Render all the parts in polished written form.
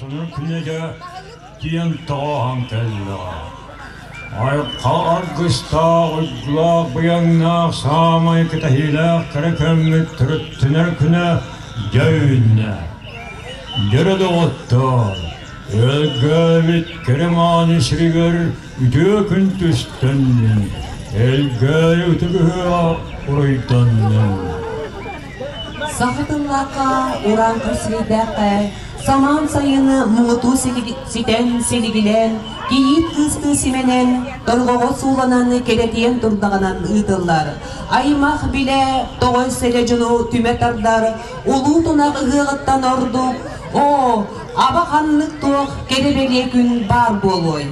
Хонор күнэ дьэ тиийэн тоҕооһон кэллэҕэ. Айхал аргыстаах, уйгулаах, быйаҥнаах, саамай кэтэһиилээх кэрэ кэммит төрүттэнэр күнэ дьэ үүннэ. Дьөрө доҕоттоор, өлгөөбүт кэрэ мааны сиригэр үтүө күн түстэннин, Элгээйи ытык ыһыаҕа уруйданнын. Саха тыллаахха, урааҥхай сирэйдээххэ, самаан сайыны муҥутуу ситэн, силигилээн, кийиит кыыстыы симэнэн, торҕоҕо сууланан кэлэтиэн турдаҕынан ыытыллар. Аймах билэ, тоҕой сэлэ дьону түмэ тардар, улуу тунах ыһыаҕыттан ордук, оо, аба ханнык туох кэрэ бэлиэ күн баар буолуой?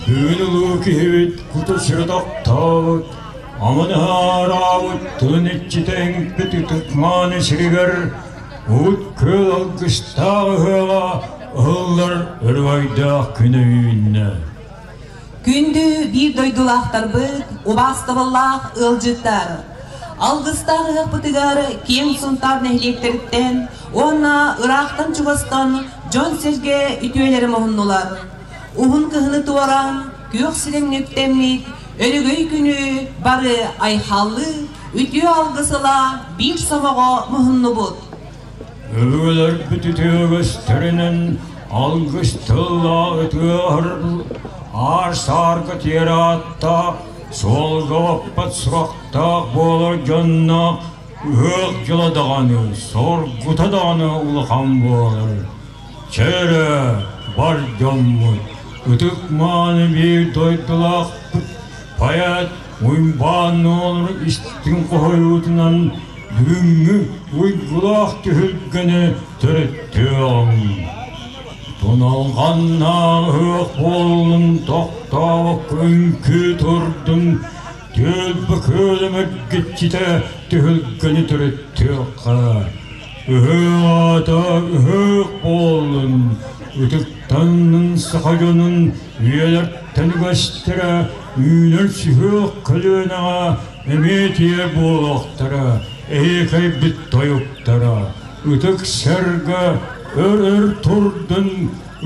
Бүгүн улуу киһибит кута сүрэ тохтообут, Аманаһаараабыт тылын иччитэ иҥпит ытык-мааны сиригэр Уут Күөл алгыстаах ыһыаҕа ыһыллар өрөгөйдөөх күнэ үүннэ. Күндү биир дойдулаахтарбыт, убаастабыллаах ыалдьыттар! Алгыстаах ыһыахпытыгар киэҥ Сунтаар нэһилиэктэриттэн уонна ыраахтан-чугастан дьон-сэргэ үтүөлэрэ муһуннулар. Уһун кыһыны туораан, күөх сирэмҥэ үктэммит Өрөгөй күнү бары айхаллыы, үтүө алгыс ыла биир сомоҕо муһуннубут. Өбүгэлэрбит үтүө үгэстэринэн алгыс тыллаах ытыаһыр аар-саарга тиэрэ ааттаах, суолга баппат сурахтаах буолар дьонноох ыһыах дьыла даҕаны, соргута даҕаны улахан буолар. Чэ эрэ, бар дьоммут, ытык-мааны биир дойдулаахпыт поэт Уйбаан Нуолур истиҥ хоһуйуутунан бүгүҥҥү уйгулаах түһүлгэни төрүттүөҕүҥ. Туналҕаннаах ыһыах буоллун тохтообокко үҥкүү турдун, түөлбэ күөлүм эргиччитэ түһүлгэни төрүттүөххэ. Ыһыах аата ыһыах буоллун, ытыктаннын саха дьонун үйэлэртэн үгэстэрэ үүнэр сүһүөх көлүөнэҕэ эмиэ тиэ буолуохтара, эһиэкэйбит тойуктара. Ытык сэргэ өр-өр турдун,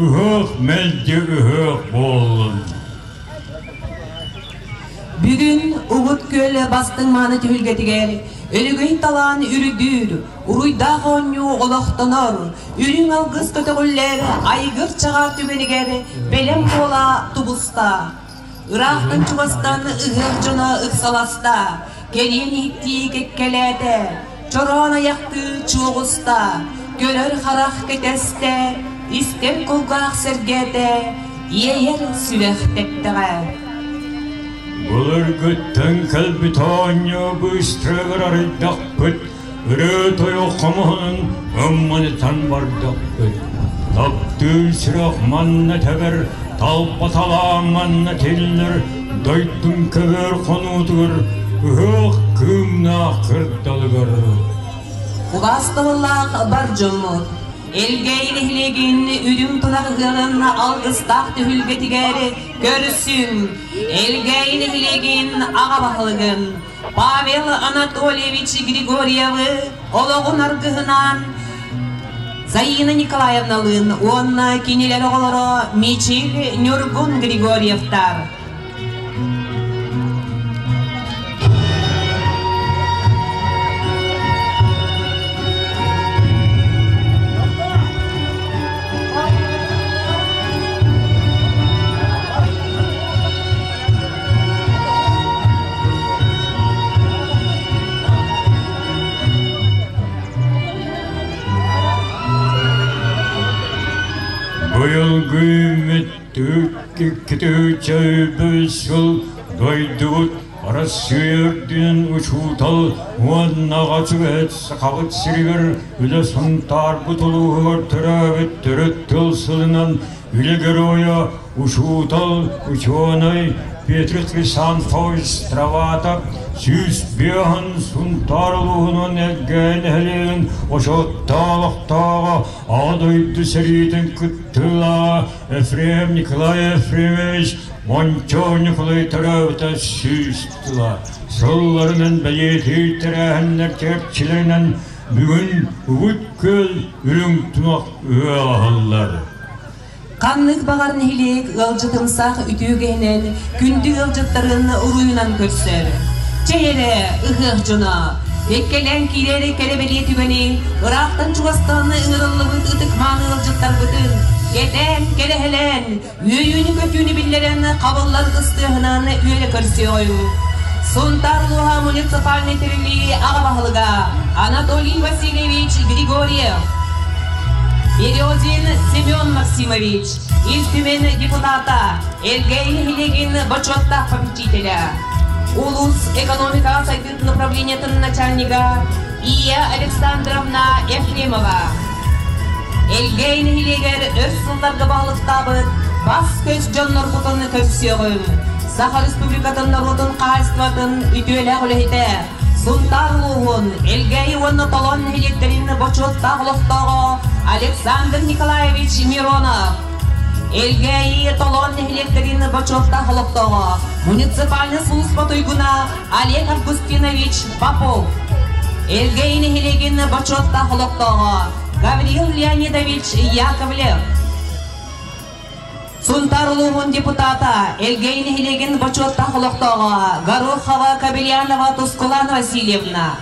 ыһыах мэлдьи ыһыах буоллун. Бүгүн Угут Күөл бастыҥ мааны түһүлгэтигэр Өрөгөй талаан үрдүүр, уруйдаах оонньуу олохтонор, үрүҥ алгыс көтөҕүллэр айгыр чаҕаар түгэнигэр бэлэм буола тубуста. Ыраахтан-чугастан ыһыах дьоно ыксаласта, кэриэн иһиттии кэккэлээтэ, чороон айахтыы чуоҕуста, көрөр харах кэтэстэ, истэр кулгаах сэргээтэ, иэйэр сүрэх тэптэҕэ. Былыргыттан кэлбит оонньуу быстрыгар арыйдахпыт, ырыа-тойук хомуһунун ымманытан бардахпыт. Таптыыр сүрэх манна тэбэр, талба талаан манна тиллэр, дойдум көбөр хонуутугар, ыһыах кыымнаах кырдалыгар. Убаастабыллаах бар дьоммут, Элгээйи нэһилиэгин үрүҥ тунах ыһыаҕын алгыстаах түһүлгэтигэр көрсүҥ! Элгээйи нэһилиэгин аҕа баһылыгын Павел Анатольевич Григорьевы олоҕун аргыһынаан Заина Николаевналыын уонна кинилэр оҕолоро Мичил Ньургун Григорьевтар. Быйылгы үүммүт Иккитүүчэ сыл дойдубут Арассыыйа үрдүнэн учуутал уонна аҕа Сахабыт сиригэр үлэ Сунтаарбыт улууһугар төрөөбүт төрүт тыл сылынан үлэ геройа учуутал, учуонай Петр Хрисанфович Страватов 105 Сунтаар улууһунан Элгээн нэһилиэгин очуоттаах Аҕа дойду сэриитин кыттыылааҕа Ефрем Николай Ефремович Мончо Ньукулай төрөөбүтэ 100 тыла. Сылларынан бэлиэтиир тэрээһиннэр чэрчилэринэн Бүгүн Угут Күөл үрүҥ тунах ыһыаҕа аһыллар. Ханнык баҕар нэһилиэк ыалдьытымсах үтүөгэһинэн күндү ыалдьыттарын уруйунан көрсөр. Чэй эрэ, ыһыах дьоно! Кэккэлээн киирэр кэрэ бэлиэ түгэни ыраахтан-чугастан ыҥырыллыбыт ытык-мааны ыалдьыттарбытын кэтээн, кэрэһэлээн, үөрүүнү-көтүүнү биллэрэн хабыллар ыстыаһынан үөрэ көрсүөҕүҥ. Сунтаар улууһа муниципальнай тэриллии аҕа баһылыга Анатолий Васильевич Григорьев, Березин Семен Максимович, Ил Түмэн депутата, Элгээйи нэһилиэгин бочуоттаах попечителэ, улуус экономикаҕа сайдыытын управлениетын начальнига Ия Александровна Ефремова, Элгээйи нэһилиэгэр өр сылларга баһылыктаабыт бас-көс дьоннорбутун көрсүөҕүҥ. Саха Республикатын норуотун хаһаайыстыбатын үтүөлээх үлэһитэ, Сунтаар улууһун, Элгээйи уонна Толоон нэһилиэктэрин бочуоттаах олохтооҕо Александр Николаевич Миронов, Элгээйи, Толоон нэһилиэктэрин бочуоттаах олохтооҕо, муниципальнай сулууспа туйгуна Олег Августинович Попов, Элгээйи нэһилиэгин бочуоттаах олохтооҕо Гаврил Леонидович Яковлев, Сунтаар улууһун депутата, Элгээйи нэһилиэгин бочуоттаах олохтооҕо Горохова Кабельянова Тускулана Васильевна,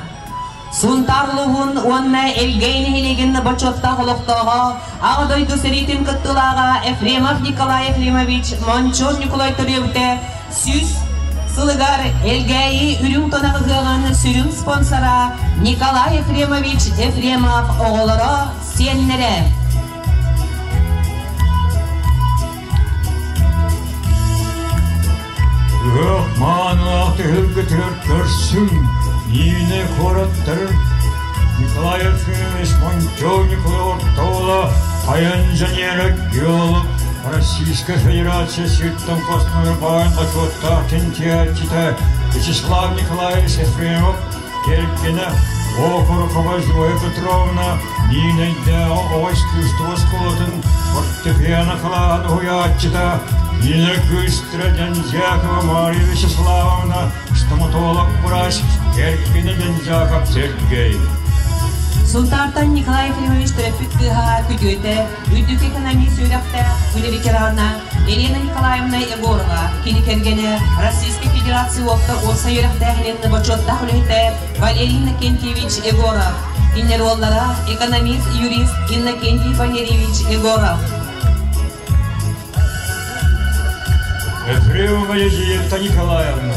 Сунтаар улууһун уонна Элгээйи нэһилиэгин бочуоттаах олохтооҕо, Аҕа дойду сэриитин кыттыылааҕа Ефремов Николай Ефремович Мончур Ньукулай төрүөбүтэ 100 сылыгар Элгээйи үрүҥ тунах ыһыаҕын сүрүн спонсора Николай Ефремович Ефремов оҕолоро, сиэннэрэ. Ыһыах маанылаах түһүлгэтигэр көрсүҥ, Нина куораттарын Николай Ефимович Мончук Николай Ортоула хайа инженера, геолог, Российскай Федерация сиртэн хостонор баайын бочуоттаах чинчийээччитэ Вячеслав Николаевич Ефремов кэргэнэ Окорокова Зоя Петровна Нинэйдээҕи оҕо искусство оскуолатын фортепиано кылааһын уһуйааччыта Нина Кыстра Дьанжакова Мария Вячеславовна стоматолог врач кэргэнэ Дьанжаков Сергей. Сунтаартан Николай Ефремович төрөппүт кыыһа күтүөтэ, үрдүк экономист үөрэхтээх үлэ ветерана Елена Николаевна Егорова, кини кэргэнэ Российскай Федерация уопсай үөрэхтээһинин бочуоттаах үлэһитэ Валерий Иннокентьевич Егоров, кинилэр уоллара экономист, юрист Иннокентий Валерьевич Егоров. Ефремова Елизавета Николаевна,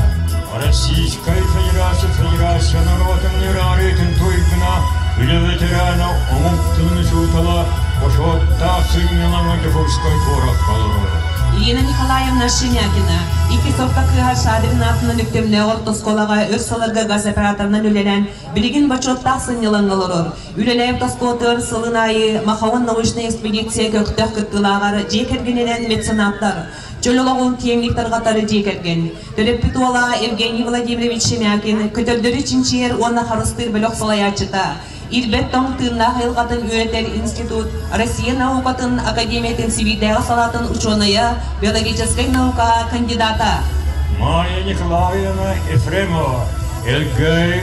Российскай Федерация Федерация норуотун ныраарыытын туйгуна, үлэ ветерана, омук тылын учуутала, бочуоттаах сынньалаҥа Дьокуускай куоракка олорор. Ирина Николаевна Шемякина икки сорта кыыһа Шадрин аатынан Үктэмнээх орто оскуолаҕа өр сылларга газ операторынан үлэлээн, билигин бочуоттаах сынньалаҥҥа олорор. Үлэлээбит оскуолатыгар сылын аайы Махаон научнай экспедиция көхтөөх кыттыылааҕар дьиэ кэргэнинэн меценаттар, чөл олоҕун киэҥник тарҕатар дьиэ кэргэн. Төрөппүт уола Евгений Владимирович Шемякин көтөрдөрү чинчийэр уонна харыстыыр бөлөх салайааччыта, Ирбэт тоҥ тыыннаах айылҕатын үөрэтэр институт Россия наукатын академиятын Сибиирдээҕи салаатын учуонайа, биологическай наука кандидата. Майя Николаевна Ефремова, Элгэй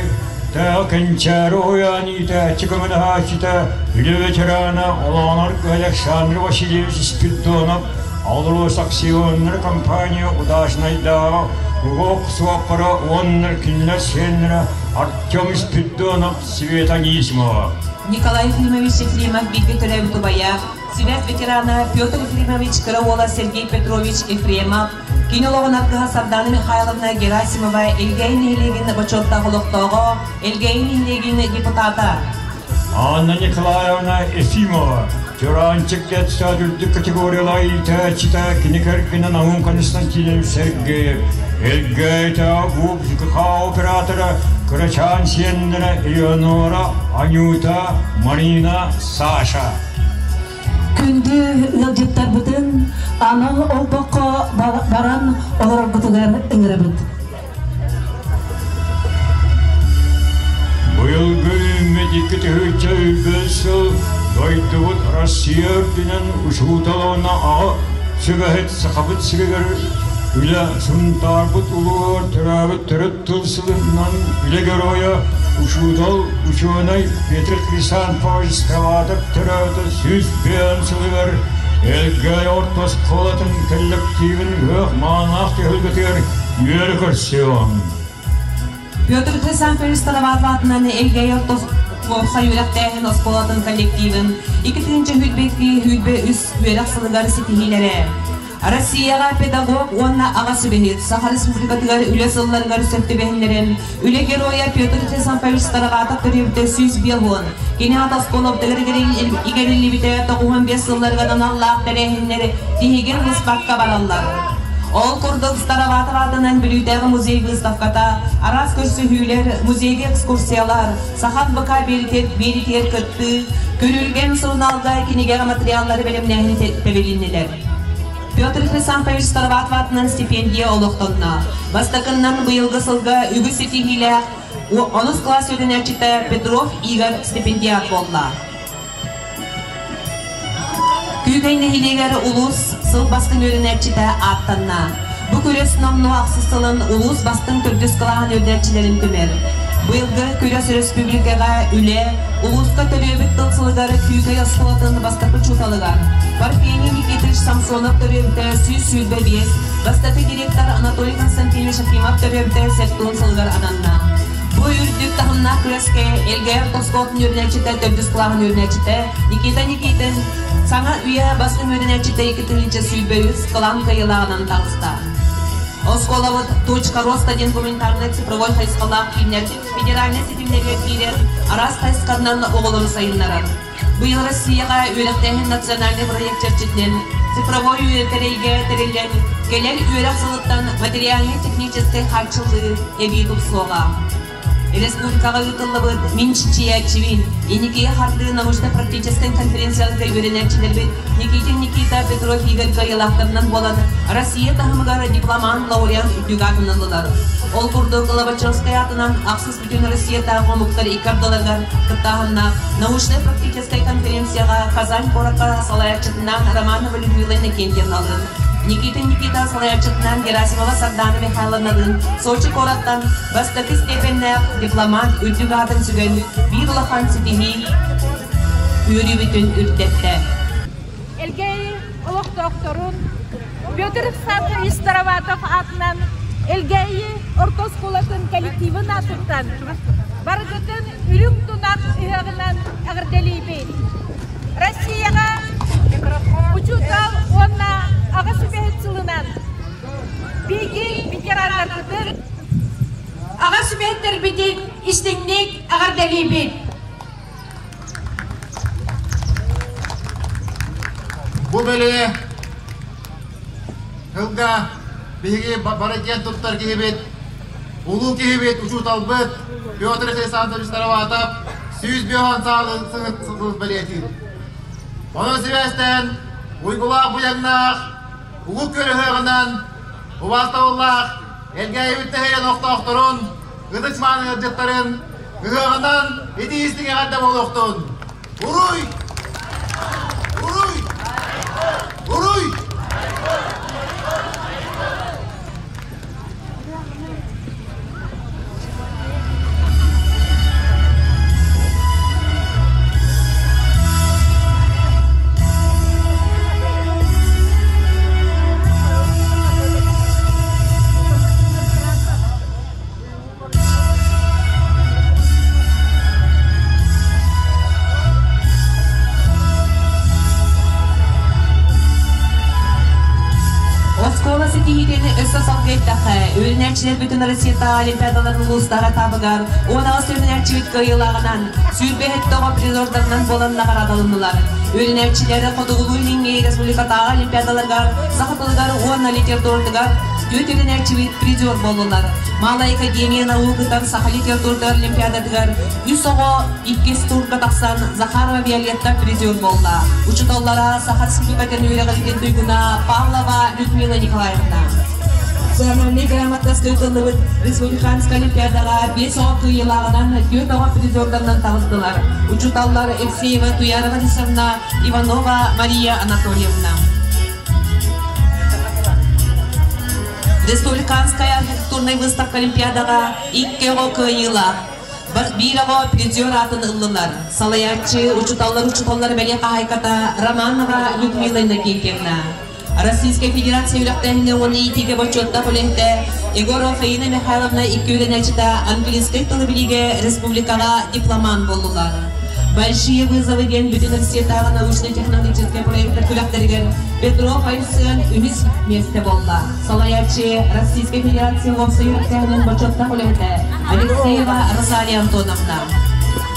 Кэнчээри уһуйаан иитээччи көмөлөһөөччүтэ, үлэ ветерана Олоонор Александр Васильевич Спиридонов, АЛРОСА акционнай компания Удачнайдааҕы УГОК суоппара уонна кинилэр сиэннэрэ Артем Спиридонов, Света Анисимова. Николай Ефимович Ефремов бииргэ төрөөбүт убайа, сибээс ветерана Петр Ефремович кыра уола Сергей Петрович Ефремов, кини олоҕун аргыһа Сардана Михайловна Герасимова Элгээйи нэһилиэгин бочуоттаах олохтооҕо, Элгээйи нэһилиэгин депутата. Анна Николаевна Ефимова, Чураанчык детсад үрдүк категориялаах иитээччитэ, кини кэргэнэ Наум Константинович Сергеев, Элгээйитээҕи ГУП ЖКХ оператора, кырачаан сиэннэрэ Элеонора, Анюта, Марина, Саша. Күндү ыалдьыттарбытын анал олбоххо баран олороргутугар ыҥырабыт. Быйылгы үүммүт 2005 сыл дойдубут Россия үрдүнэн учуутал уонна аҕа сүбэһит Сахабыт сиригэр Үлэ Сунтаарбыт улууһугар төрөөбүт төрүт тыл сылынан үлэ геройа, учуутал, учуонай Петр Хрисанфович Скалатов төрөөбүтэ 105 сылыгар Элгээйи орто оскуолатын коллективин ыһыах мааннаах түһүлгэтигэр үөрэ көрсүөҕүҥ. Петр Хрисанфович Салаватов аатынан Элгээйи орто уопсай үөрэхтээһин оскуолатын коллективин 2022-2023 үөрэх сылыгар ситиһиилэрэ. Россияҕа педагог уонна аҕа сүбэһит, Саха Республикатыгар үлэ сылларыгар сөп түбэһиннэрэн, үлэ геройа Петр Хрисанфович Староватов төрүөбүтэ 150, кини аата оскуолабытыгар игэриллибитэ 95 сылларыгар аналлаах тэрээһиннэр тиһигин быспакка бараллар. Ол курдук Староватов аатынан Бүлүүтээҕи музей выставката, араас көрсүһүүлэр, музейга экскурсиялар, Саха НВК биэритигэр кыттыы, Күрүлгэн сурунаалга кинигэҕэ материаллары бэлэмнээһин тэбилиннилэр. Петр Хрисанфович Староватов аатынан стипендия олохтонно. Бастакыннан быйылгы сылга үгүс ситиһиилээх онус кылаас үөрэнээччитэ Петров Игорь стипендиат буолла. Күүкэй нэһилиэгэр улуус сыл бастыҥ үөрэнээччитэ ааттанна. Бу күрэс номнуо ахсыс сылын улуус бастыҥ төрдүс кылааһын үөрэнээччилэрин түмэр. Быйылгы күрэс өрөспүүбүлүкэҕэ үлэ, улууска төрүөбүт тыл сылыгар Күүкэй оскуолатын бастакы учууталыгар Парфений Никитич Самсонов төрүөбүтэ 125, бастакы директор Анатолий Константинович Акимов төрүөбүтэ 70 сылыгар ананна. Бу үрдүк таһымнаах күрэскэ Элгээйи оскуолатын үөрэнээччитэ, төрдүс кылааһын үөрэнээччитэ Никита Никитин саҥа үйэ бастыҥ үөрэнээччитэ 2 123 кылаан кыайыылааҕынан таҕыста. Оскуолабыт «Точка роста» диэн гуманитарнай цифровой хайысхалаах кииннэр федеральнай ситимнэригэр киирэн араас хайысханан оҕолору сайыннарар. Быйыл Россияҕа үөрэхтээһин национальнай проект чэрчитинэн цифровой үөрэтэрэйгэ тэриллэн кэлэр үөрэх сылыттан материальнай-техническэй хааччыллыы эбии тупсуоҕа. Республикаҕа ыытыллыбыт Мин чинчийээччибин, Инникигэ хардыы научно-практическай конференцияларга үөрэнээччилэрбит Никитин Никита Петров Игорь кыайыылаахтарынан буолан Россия таһымыгар дипломант лауреат үрдүк аатын ыллылар. Ол курдук Лобачевскай аатынан ахсыс бүтүн Россиятааҕы омуктар икки ардыларыгар кыттааһыннаах научнай-практическай конференцияҕа Казань куоракка салайааччытынаан Романова Людмила Иннокентьевналыын, Никита Никита салайааччытынаан Герасимова Сардана Михайловналыын Сочи куораттан бастакы степеннээх дипломат үрдүк аатын сүгэн биир улахан ситиһии үөрүүбүтүн үрдэттэ. Элгээйи олохтоохторун Петр Александрович Староватов аатынан Элгээйи орто оскуолатын коллективын аатыттан барыгытын үрүҥ тунах ыһыаҕынан эҕэрдэлиибин. Россияҕа учуутал уонна аҕа сүбэһит сылынан биһиги ветераннарбытын аҕа сүбэһиттэрбитин истиҥник эҕэрдэлиибит. Бу бэлиэ тылга биһиги бары киэн туттар киһибит, улуу киһибит, учууталбыт Петр Александрович Староватов 105 саалы бэлиэтиир. Онон сибээстээн уйгулаах быйаҥнаах, угук көрөһөҕүнэн убаастабыллаах Элгээйибит тэһийэн охтоохторун, ытык мааны ыалдьыттарын ыһыаҕынан итии истиҥ эҕэрдэ буолуохтун! Уруй! Уруй! Уруй! Оскуола ситиһиитин өссө салгыы эттэххэ, үөрэнээччилэр бүтүн Россиятааҕы олимпиадаларын улуустара табыгар 16 үөрэнээччибит кыайыылааҕынан, 27 оҕо призердарынан буолан наҕараадаланнылар. Үөрэнээччилэр Хотугулуу-Илиҥҥи республикатааҕы олимпиадаларыгар саха тылыгар уонна литературатыгар түөрт үөрэнээччибит призер буоллулар. Малая академия наукатыгар саха литературатыгар олимпиадатыгар үс оҕо иккис турга тахсан Захарова Виолетта призер буолла. Учууталлара Саха Республикатын үөрэҕирдин туйгуна Павлова Людмила Николаевна. Национальный грамотаска ыытыллыбыт республиканскай олимпиадаҕа биэс оҕо кыайыылааҕынан түөрт оҕо призердарынан таҕыстылар. Учууталлар Евсеева Туяра Борисовна, Иванова Мария Анатольевна. Республиканская архитектурнай выставка олимпиадаҕа икки оҕо кыайыылаах. Биир оҕо призер аатын ыллылар. Салайааччы, учууталлар учууталлар бэлиэ хаһаайката Романова Людмила Иннокентьевна. Российскай Федерация үөрэхтээһиҥҥэ уонна иитиигэ бочуоттаах үлэһитэ Егорова Фаина Михайловна икки үөрэнээччитэ английскай тылы билиигэ республикаҕа дипломант буоллулар. Большие вызовы диэн бүтүн Россиятааҕы научно-технологическай проектар күрэхтэригэр Петров Айсен үһүс миэстэ буолла. Салайааччы Российскай Федерация уопсай үөрэхтээһинин бочуоттаах үлэһитэ Алексеева Розалия Антоновна.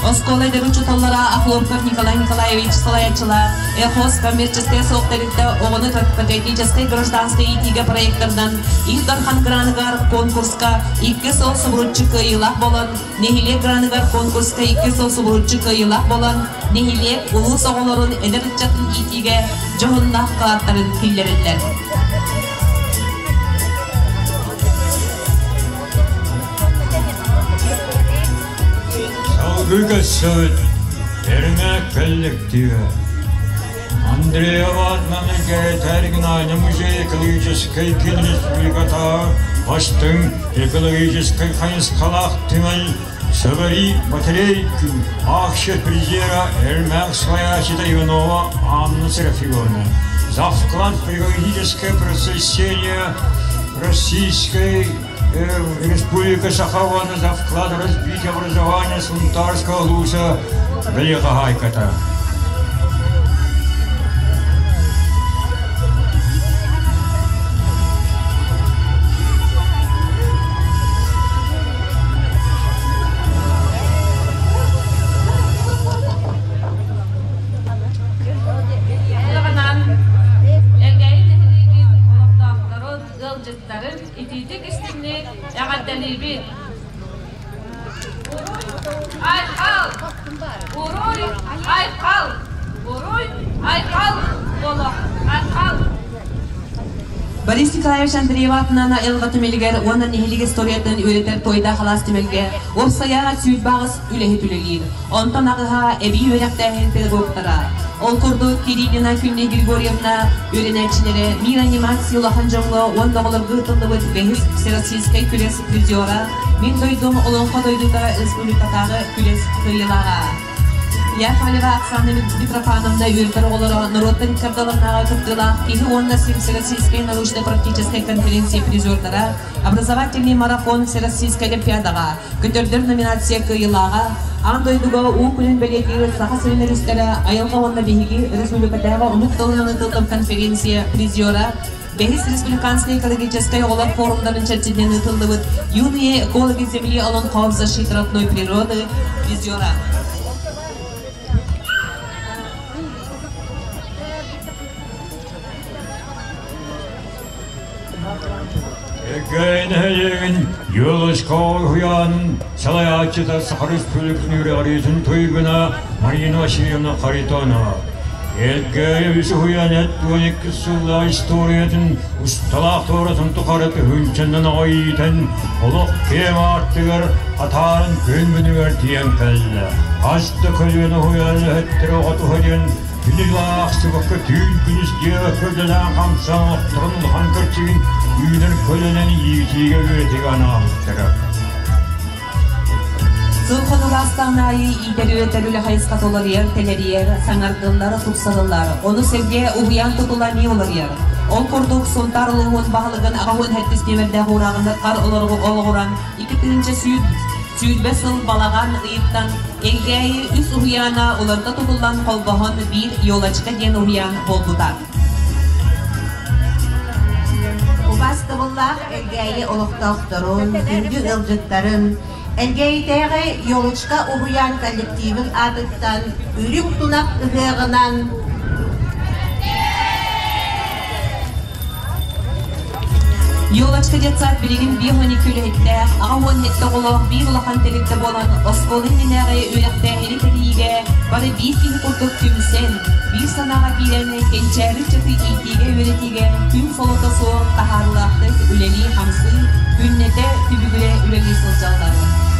Оскуола эдэр учууталлара Охлопков Николай Николаевич салайааччылар Эхос коммерческай суох тэрилтэ оҕону патриотическай гражданскай иитиигэ проектарынан Ил Дархан граныгар конкурска икки сыл субуруччу кыайыылаах буолан, нэһилиэк граныгар конкурска икки сыл субуруччу кыайыылаах буолан, нэһилиэк улуус оҕолорун эдэр ыччатын иитиигэ дьоһуннаах кылааттарын киллэрэллэр. Салгыы көрсөбүт Эрмэк коллектива. Андреева атынан Гайдаргнайна музей экологическай киин республикатааҕы бастыҥ экологическай хайысхалаах түмэл Сабари батарейку акция призера Эрмак своячита Иванова Анна Серафимовна. За вклад в экологическое просвещение Российской Республика Сахавана за вклад в развитие образования Сунтарского луса Великогайката. Элгээйи нэһилиэгин олохтоохторун, ыалдьыттарын итиитик истиҥник эҕэрдэлиибит! Уруй айхал! Уруй айхал! Уруй айхал олох айхал! Борис Николаевич Андреева атынан айылҕа түмэлигэр уонна нэһилиэк историятын үөрэтэр Туойдаах алаас түмэлгэ уопсайа сүүрбэ аҕыс үлэһит үлэлиир. Онтон аҕыһа эбии үөрэхтээһин педагогтара. Ол курдук Кириллина Күннэй Григорьевна үөрэнээччилэрэ Мир анимации улахан дьоҥҥо уонна оҕолорго ыытыллыбыт бэһис Всероссийскай күрэс призера, Мин дойдум Олоҥхо дойдута республикатааҕы күрэс кыайыылааҕа. Яковлева Оксана Митрофановна үөрэтэр оҕолоро норуоттар иккардаларынааҕы кыттыылаах киһи уонна Всероссийскай научно-практическай конференция призердара, образовательный марафон Всероссийскай олимпиадаҕа Көтөрдөр номинация кыайыылааҕа, аан дойдуга уу күнүн бэлиэтиир Саха сирин өрүстэрэ айылҕа уонна биһиги республикатааҕы омук тылынан ыытыллар конференция призера, бэһис республиканскай экологическай оҕолор форумнарын чэрчитинэн ыытыллыбыт «Юные экологи Земли Олонхо в защите родной природы» призера. Эгэ нэһилиэгин Юлушка уһуйаанын салайааччыта Саха Республикатын үөрэҕириитин туйгуна Марина Васильевна Харитонова. Элгээйи үс уһуйаан 12 сыллаах историятын усталаах туоратын тухары тыһыынчанан оҕо иитэн, олох киэҥ аартыгар атаарын күн күнүгэр тиийэн кэллэ. Хас да көлүөнэ уһуйаан үлэһиттэрэ оҕо туһа диэн Күнү-дьыл аахсыбакка түүн-күнүс диэбэккэ үлэлээн-хамсаан охторон улахан көрсүгүн үүнэр көлөнөн иитиигэ үөрэтиигэ анаабыттара. Сыл хонугаастаҕын аайы иитэр-үөрэтэр үлэ хайысхата уларыйар, тэлэрийэр, саҥардыллар, тупсарыллар. Ону сэргэ уһуйаан тутула эмиэ уларыйар. Ол курдук, Сунтаар улууһун баһылыгын 87 нүөмэрдээх уурааҕын хар олоҕуран 2 сүүс 20 сыл балаҕан ыйыттан Элгээйи үс уһуйаана уларыта тутуллан холбоһон биир «Елочка» диэн уһуйаан буолбута. Убаастабыллаах Элгээйи олохтоохторун, күндү ыалдьыттарын, Элгээйитээҕи «Елочка» уһуйаан коллективын аатыттан үрүҥ тунах ыһыаҕынан Елочка детсад билигин 52 үлэһиттээх, 87 оҕолоох биир улахан тэрилтэ буолан, оскуола иннинээҕи үөрэхтээһини тэрийиигэ бары биир киһи курдук түмсэн, биир санааҕа киирэн, кэнчээри ыччаты иитиигэ-үөрэтиигэ күн солото суох таһаарыылаахтык үлэлии-хамсыы, күннэтэ түбүгүрэ үлэлии сылдьаллар.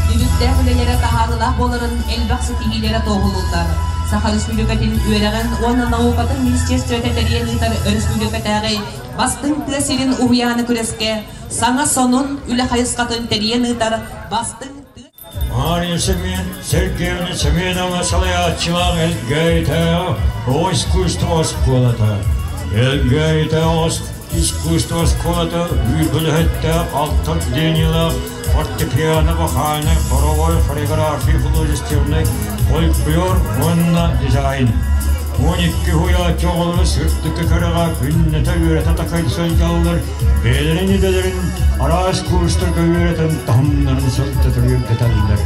Түбүктээх үлэлэрэ таһаарыылаах буоларын элбэх ситиһиилэрэ туоһулууллар. Саха Республикатын үөрэҕин уонна наукатын министерствота тэрийэн ыытар өрөспүүбүлүкэтээҕи Бастыҥ тыа сирин уһуйаана күрэскэ саҥа сонун үлэ хайысхатын тэрийэн ыытар бастыҥ тыа Мария Семен Сергеевна Семенова салайааччылаах Элгээйитээҕи оҕо искусство оскуолата. Элгээйитээҕи искусство оскуолата үбүлэһиттээх алта отделениелаах фортепиано, вокальнай, хоровой, хореография художественнай, фольклор уонна дизайн. 12 уһуйааччы оҕолору сырдыкка кэрэҕэ күннэтэ үөрэтэ такай сылдьаллар, бэйэлэрин идэлэрин араас курстарга үөрэтэн таһымнарын сылдьатар үрдэтэллэр.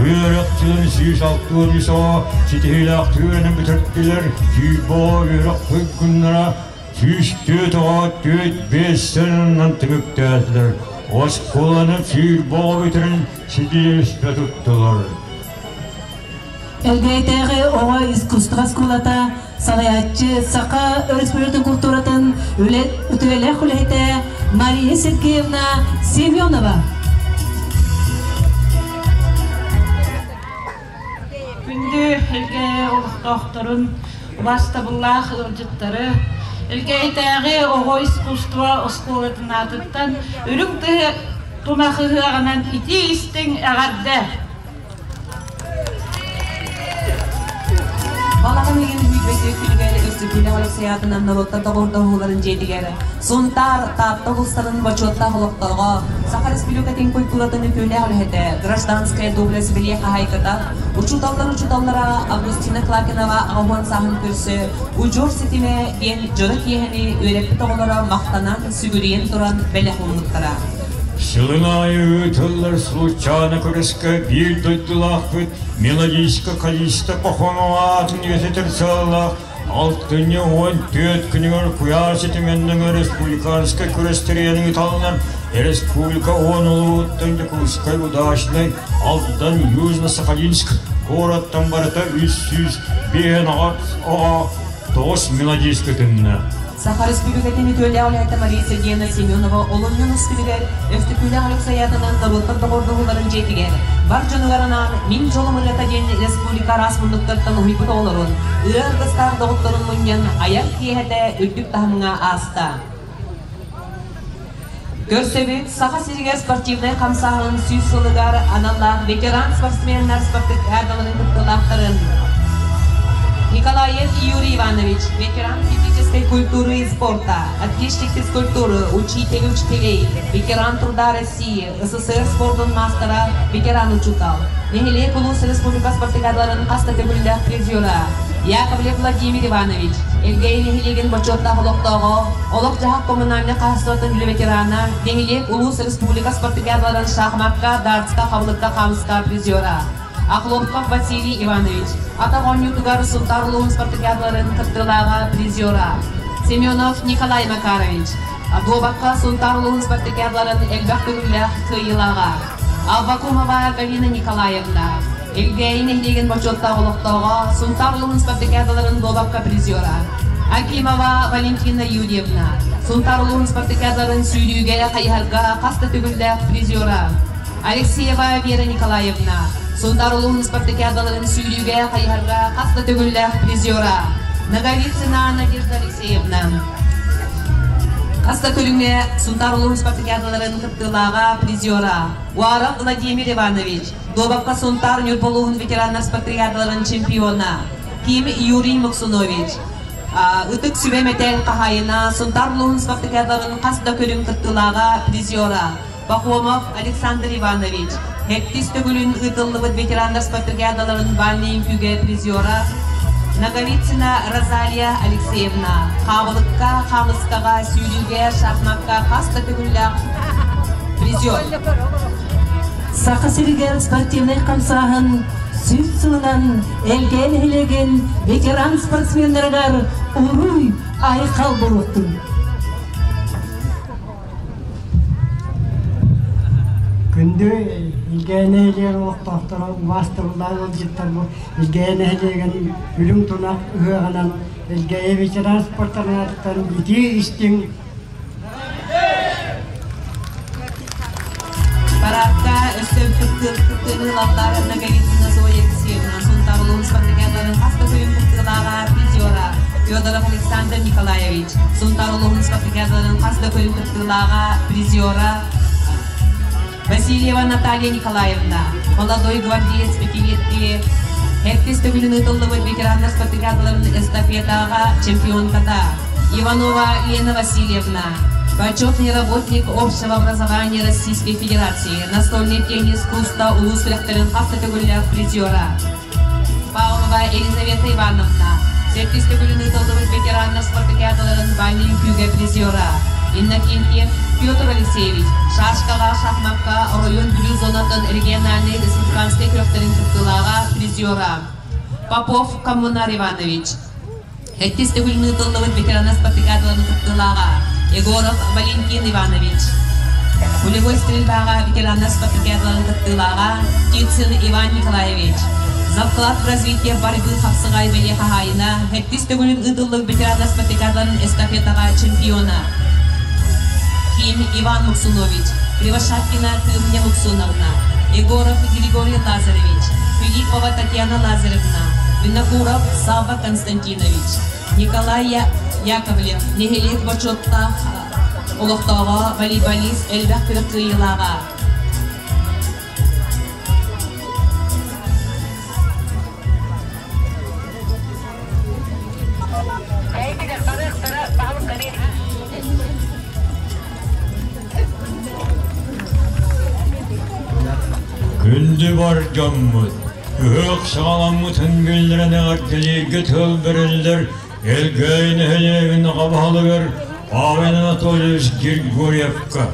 Үөрэх сылын 163 оҕо ситиһиилээхтик үөрэнэн бүтэрдилэр, 120 оҕо үөрэх туйгуннара 104 оҕо 4-5 сылынан түмүктээтилэр. Оскуоланы 120 оҕо бүтэрэн ситиһиилэспэ туттулар. Элгээйитээҕи оҕо искусство оскуолата салайааччы Саха Өрөспүүбүлүкэтин култууратын үтүөлээх үлэһитэ Мария Сергеевна Семенова. Күндү Элгээйи олохтоохторун, убаастабыллаах ыалдьыттары, Элгээйитээҕи оҕо искусство оскуолатын аатыттан үрүҥ тунах ыһыаҕынан итии-истиҥ эҕэрдэ! Балаҕан ыйын бүтбэт күнүгэр Өстүкүлэ Алексеятынан норуоттар доҕордоһууларын дьиэтигэр Сунтаар, Таатта улуустарын бочуоттаах олохтооҕо, Саха Республикатын культуратын үтүөлээх үлэһитэ, гражданская доблесть бэлиэ хаһаайката, учууталлар учууталлара Августина Клакинова аҕа сааһын көрсө «Удьуор ситимэ» диэн дьоро киэһэни үөрэппит оҕолоро махтанан, сүгүрүйэн туран бэлэх ууммуттара. Сылын аайы ыытыллар Случчаана күрэскэ биир дойдулаахпыт мелодистка Калиста Пахомова аатын үйэтитэр сыаллаах алтынньы 14 күнүгэр куйаар ситиминэн республиканскай күрэстэрийэни ыыталлар. Республика 10 улууттан Дьокуускай, Удачнай, Алдан, Южно-Сахалинск куораттан барыта 305 оҕо тоҕус мелодист кытынна. Саха Республикатын үтүөлээх үлэһитэ Мария Сергеевна Семенова олунньу үс күнүгэр Өктөкүүлээх Алексеятынан норуоттар доҕордоһууларын дьиэтигэр бар дьонугар анаан «Мин дьолум ырыата» диэн республика араас муннуктартан уһуйбут оҕолорун, ыар аргыстаах доҕотторун мунньан айар киэһэтэ үрдүк таһымҥа ааста. Көрсөбүт Саха сиригэр спортивнай хамсааһын 100 сылыгар аналлаах ветеран спортсменнар спартакиадаларын кыттыылаахтарын Николаев Юрий Иванович, ветеран физической культуры и спорта, отличник физкультуры, учитель учителей, ветеран труда России, СССР спордун мастера, ветеран учуутал. Нэһилиэк улуус республика спартакиадаларын хаста төгүллээх призера. Яковлев Владимир Иванович, Элгээйи нэһилиэгин бочуоттаах олохтооҕо, олох-дьаһах коммунальнай хаһаайыстыбатын үлэ ветерана, нэһилиэк улуус республика спартакиадаларын шахмакка, дартска, хабылыкка, хаамыска призера. Охлопков Василий Иванович, атах оонньуутугар Сунтаар улууһун спартакиадаларын кыттыылааҕа, призера. Семенов Николай Макарович, дуобакка Сунтаар улууһун спартакиадаларын элбэх төгүллээх кыайыылааҕа. Аввакумова Галина Николаевна, Элгээйи нэһилиэгин бочуоттаах олохтооҕо, Сунтаар улууһун спартакиадаларын дуобакка призера. Акимова Валентина Юрьевна, Сунтаар улууһун спартакиадаларын сүүрүүгэ, хайыһарга хас да төгүллээх призера. Алексеева Вера Николаевна, Сунтаар улууһун спартакиадаларын сүүрүүгэ, хайыһарга хас да төгүллээх призера. Наговицына Надежда Алексеевна, хас да көрүҥҥэ Сунтаар улууһун спартакиадаларын кыттыылааҕа, призера. Уаров Владимир Иванович, дуобакка Сунтаар Ньурба улууһун ветераннар спартакиадаларын чемпиона. Ким Юрий Муксунович, Ытык сүбэ мэтээл хаһаайына, Сунтаар улууһун спартакиадаларын хас да көрүҥ кыттыылааҕа, призера. Пахомов Александр Иванович, сэттис төгүлүн ыытыллыбыт ветераннар спартакиадаларын бальнай үҥкүүгэ призера. Наговицына Розалия Алексеевна, хаабылыкка, хаамыскаҕа, сүүрүүгэ, шахмакка хас да төгүллээх призер. Саха сиригэр спортивнай хамсааһын 100 сылынан Элгээйи нэһилиэгин ветеран спортсменнарыгар уруй айхал буолуохтун! Күндү Элгээйи нэһилиэгин олохтоохторо, убаастабыллаах ыалдьыттар, бу Элгээйи нэһилиэгин үрүҥ тунах ыһыаҕынан Элгээйи ветеран спортарынан итии истиҥ Парадка өссө кыттыыны ылаллар Наговицына Зоя Алексеевна, Сунтаар улууһун спартакиадаларын хас да көрүҥ кыттыылааҕа, призера. Федоров Александр Николаевич. Александрович, Сунтаар улууһун спартакиадаларын хас да көрүҥ кыттыылааҕа, призера Васильева Наталья Николаевна, молодой гвардеец пятилетки, Эркис төгүлүн ыытыллыбыт ветераннар спартакиадаларын эстафетаҕа чемпионката Иванова Лена Васильевна, почетный работник общего образования Российской Федерации, настольный теннис курста улуус күрэхтэрин хас да төгүллээх призера Павлова Елизавета Ивановна, сэттис төгүлүн ыытыллыбыт ветераннар спартакиадаларын бальнай үҥкүүгэ призера Иннокентьев Петр Алексеевич, шашкаҕа, шахмакка оройуон Бүлүү зонатын региональнай республиканскай күрэхтэрин кыттыылааҕа, призера Попов Коммунар Иванович, сэттис төгүлүн ыытыллыбыт ветераннар спартакиадаларын кыттыылааҕа Егоров Валентин Иванович, пулевой стрельбаҕа ветераннар спартакиадаларын кыттыылааҕа Птицын Иван Николаевич, за вклад в развитие борьбы хапсаҕай бэлиэ хаһаайына, сэттис төгүлүн ыытыллыбыт ветераннар спартакиадаларын эстафетаҕа чемпиона Ким Иван Муксунович, Кривошапкина Кымня Муксуновна, Егоров Григорий Лазаревич, Филиппова Татьяна Лазаревна, Винокуров Савва Константинович, Николай Яковлев, нэһилиэк бочуоттаах олохтооҕо, волейболист, элбэх күрэх кыайыылааҕа. Күндү бар дьоммут, ыһыах саҕаламмытын биллэрэн эҕэрдэлииргэ тыл бэриллэр Элгээйи нэһилиэгин аҕа баһылыгар Павел Анатольевич Григорьевка.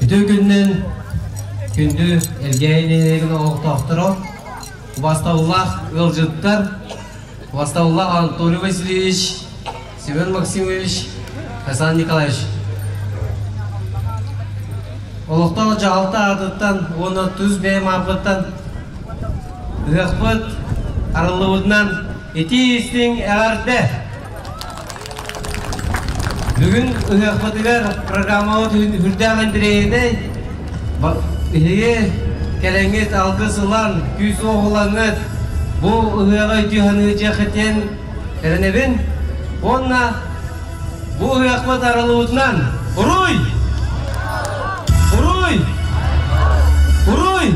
Үтүө күнүнэн күндү Элгээйи нэһилиэгин олохтоохторо, убастабыллаах ыалдьыттар, убастабыллаах Анатолий Васильевич, Семен Максимович, Хасан Николаевич. Олохтоох дьаһалта аатыттан уонна тус бэйэм ааппыттан ыһыахпыт арыллыбытынан итии истиҥ эҕэрдэ! Бүгүн ыһыахпытыгар программабыт үрдээх интэриэһинэй. Биһиги кэлэҥҥит алгыс ылан, күүс-уох ылаҥҥыт бу ыһыаҕы өйдүү саныыр эрэнэбин. Уонна бу ыһыахпыт арыллыбытынан Уруй! Уруй! Уруй!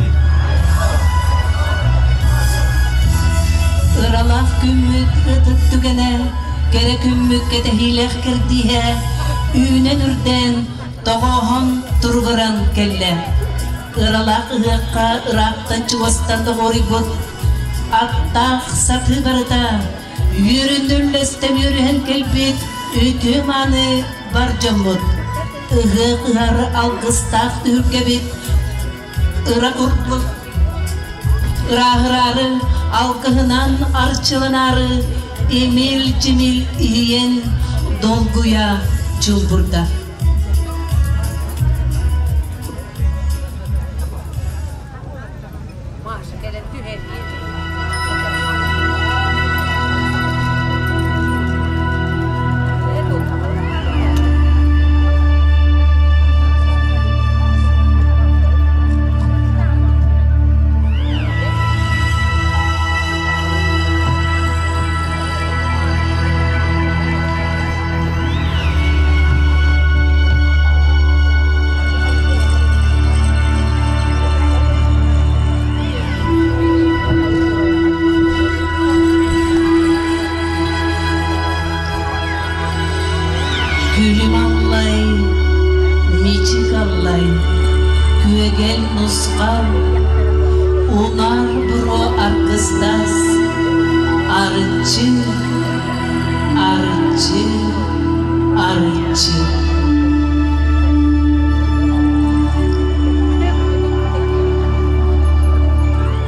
Ыралаах күммүт ытык түгэнэ, кэрэ күммүт кэтэһиилээх кэрдииһэ, үүнэн үрдээн, тоҕооһон туругуран кэллэ. Ыралаах ыһыахха ыраахтан чугастан доҕоруйбут аттаах сатыы барыта үөрүнүллэстэн үөрүһэн кэлбит үтүө-мааны бар дьоммут. Ыһыах ыһар алгыстаах түһүлгэбит ыра курдук ырааһыраары, алгыһынан арчыланаары имил-чимил иһийэн долгуйа чулбурда. Күлүм аллай, мичик аллай, күөгэл нусхал, унар буруо аргыстас, арыччы, арыччы, арыччы.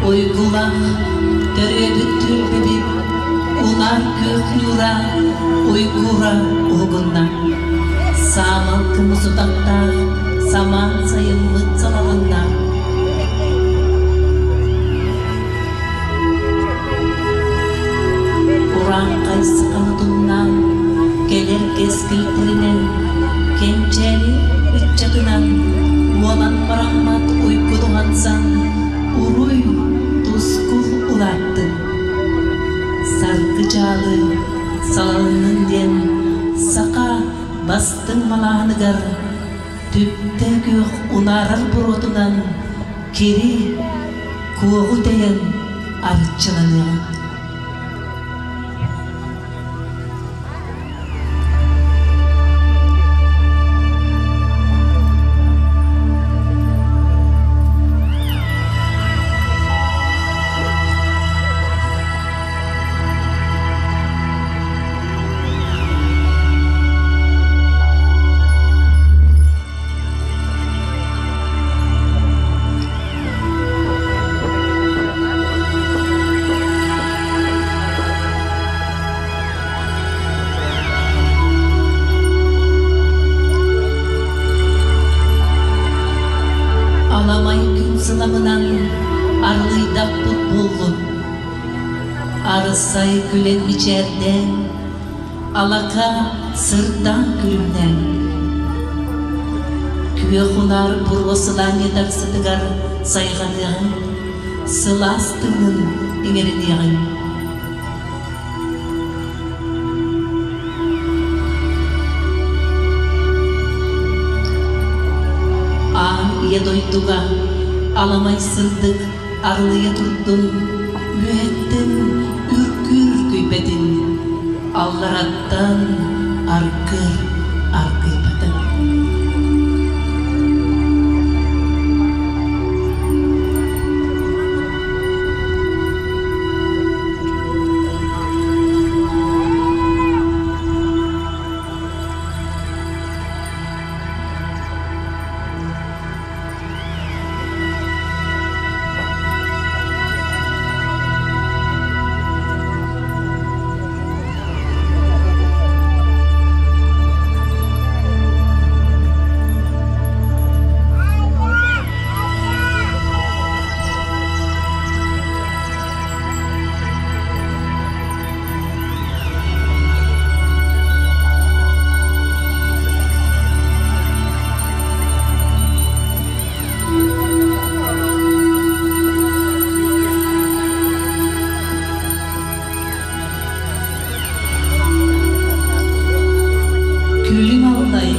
Уйгулах төрүөбүт түлбүбүт унар күөх ньуура уйгура уһугунна. Саамал кымыс утахтаах самаан сайыммыт салалынна. Урааҥхай саханы тумнаан, кэлэр кэскил тэринэн, кэнчээри ыччатынан, уолан бараммат уйгу туһансан, уруй, тускул улааттын. Саргы дьаалы салалыннын диэн бастыҥ малааһыныгар түптэ күөх унаарар буруотунан кири, куоҕу тэйэн арчыланыаҕыҥ. Аламай күн сыламынан арылыйдахпыт буоллун. Арысай күлэн мичээрдээн, алака сырдаан күлүмнээн. Күөх унаар буруо сылаанньа сытыгар сайҕаныаҕыҥ, сылаас тыынын иҥэриниэҕиҥ. Аан ийэ дойдуга аламай сырдык арылыйа турдун, үөһэттэн үргүүр үргүйбэтин, аллараттан аргыр аргыйбатын. Күлүм аллай,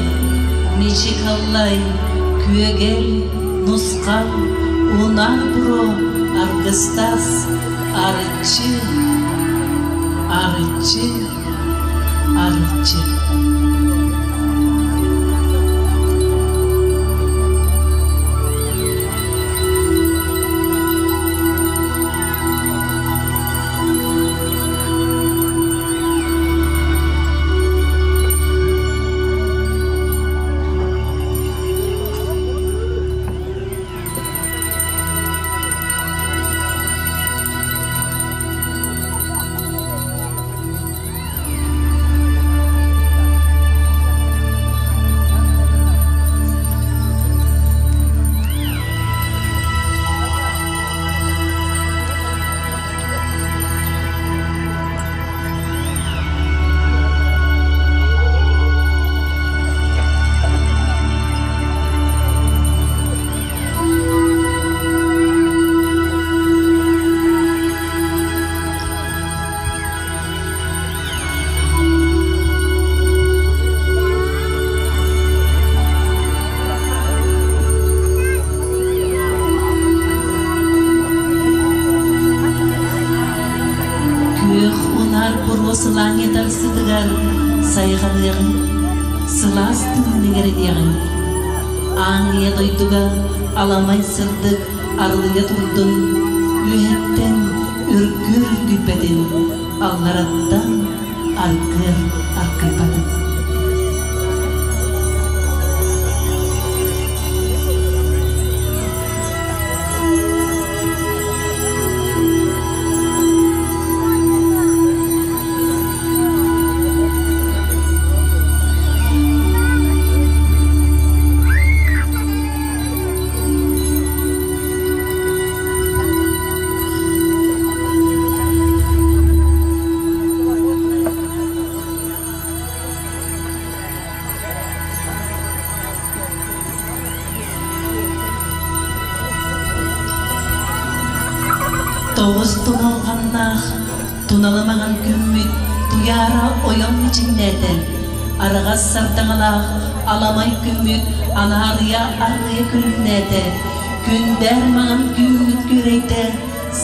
мичик аллай, күөгэл, нусхан, унаар буруо, аргыстас, арыччы, арыччы, арыччы. Күөх унаар буруо сылаанньытар сытыгар сайҕаныаҕыҥ, сылаас тыынын иҥэриниэҕиҥ. Аан ийэ дойдуга аламай сырдык арылыйа турдун, үөһэттэн үргүөр үргүйбэтин, аллараттан аргыар аргыйбатын. Тоҕус туналҕаннаах, туналымаҕан күммүт Туйаара ойон мичиҥнээтэ. Араҕас сардаҥалаах аламай күммүт анаарыйа арыйа күлүмнээтэ, күндээр маҥан түүммүт күөрэйдэ,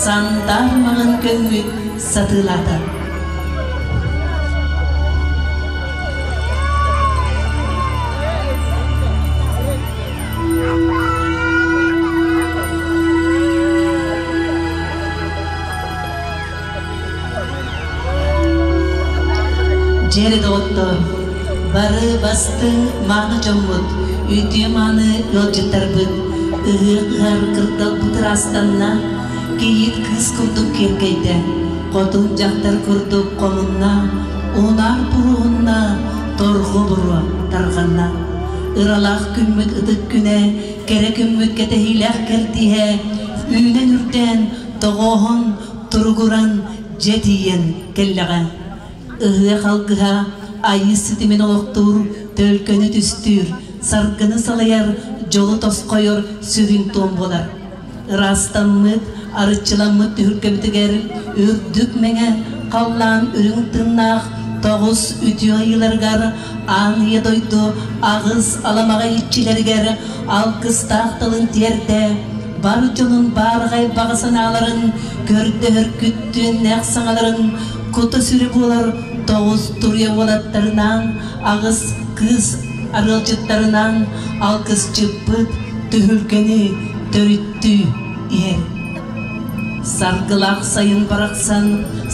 сандаар маҥан көҥмүт сатыылаата. Дьиэри доҕоттоор, бары бастыҥ мааны дьоммут, үтүө-мааны ыалдьыттарбыт, ыһыах ыһар кырдалбыт ыраастанна, кийиит кыыс курдук киэркэйдэ, хотун дьахтар курдук хомунна, унаар буруоһунна, торҕо буруо тарҕанна. Ыралаах күммүт ытык күнэ, кэрэ күммүт кэтэһиилээх кэрдииһэ, үүнэн үрдээн, тоҕооһон, туругуран дьэ тиийэн кэллэҕэ. Ыһыах алгыһа айыы ситимин олохтуур, төлкөнү түстүүр, саргыны салайар, дьолу тосхойор сүрүн туом буолар. Ыраастаммыт, арыччыламмыт түһүлгэбитигэр үрдүк мэҥэ халлаан үрүҥ тыыннаах тоҕус үтүө айыыларыгар аан ийэ дойду аҕыс аламаҕай иччилэригэр алгыстаах тылын тиэрдэ, бар дьонун баараҕай баҕа санааларын көрдөһөр күттүөннээх саҥаларын кута-сүрэ буолар тоҕус туруйа уолаттарынаан, аҕыс кыыс арыалдьыттарынаан алгысчыппыт түһүлгэни төрүттүү иһэр. Саргылаах сайын барахсан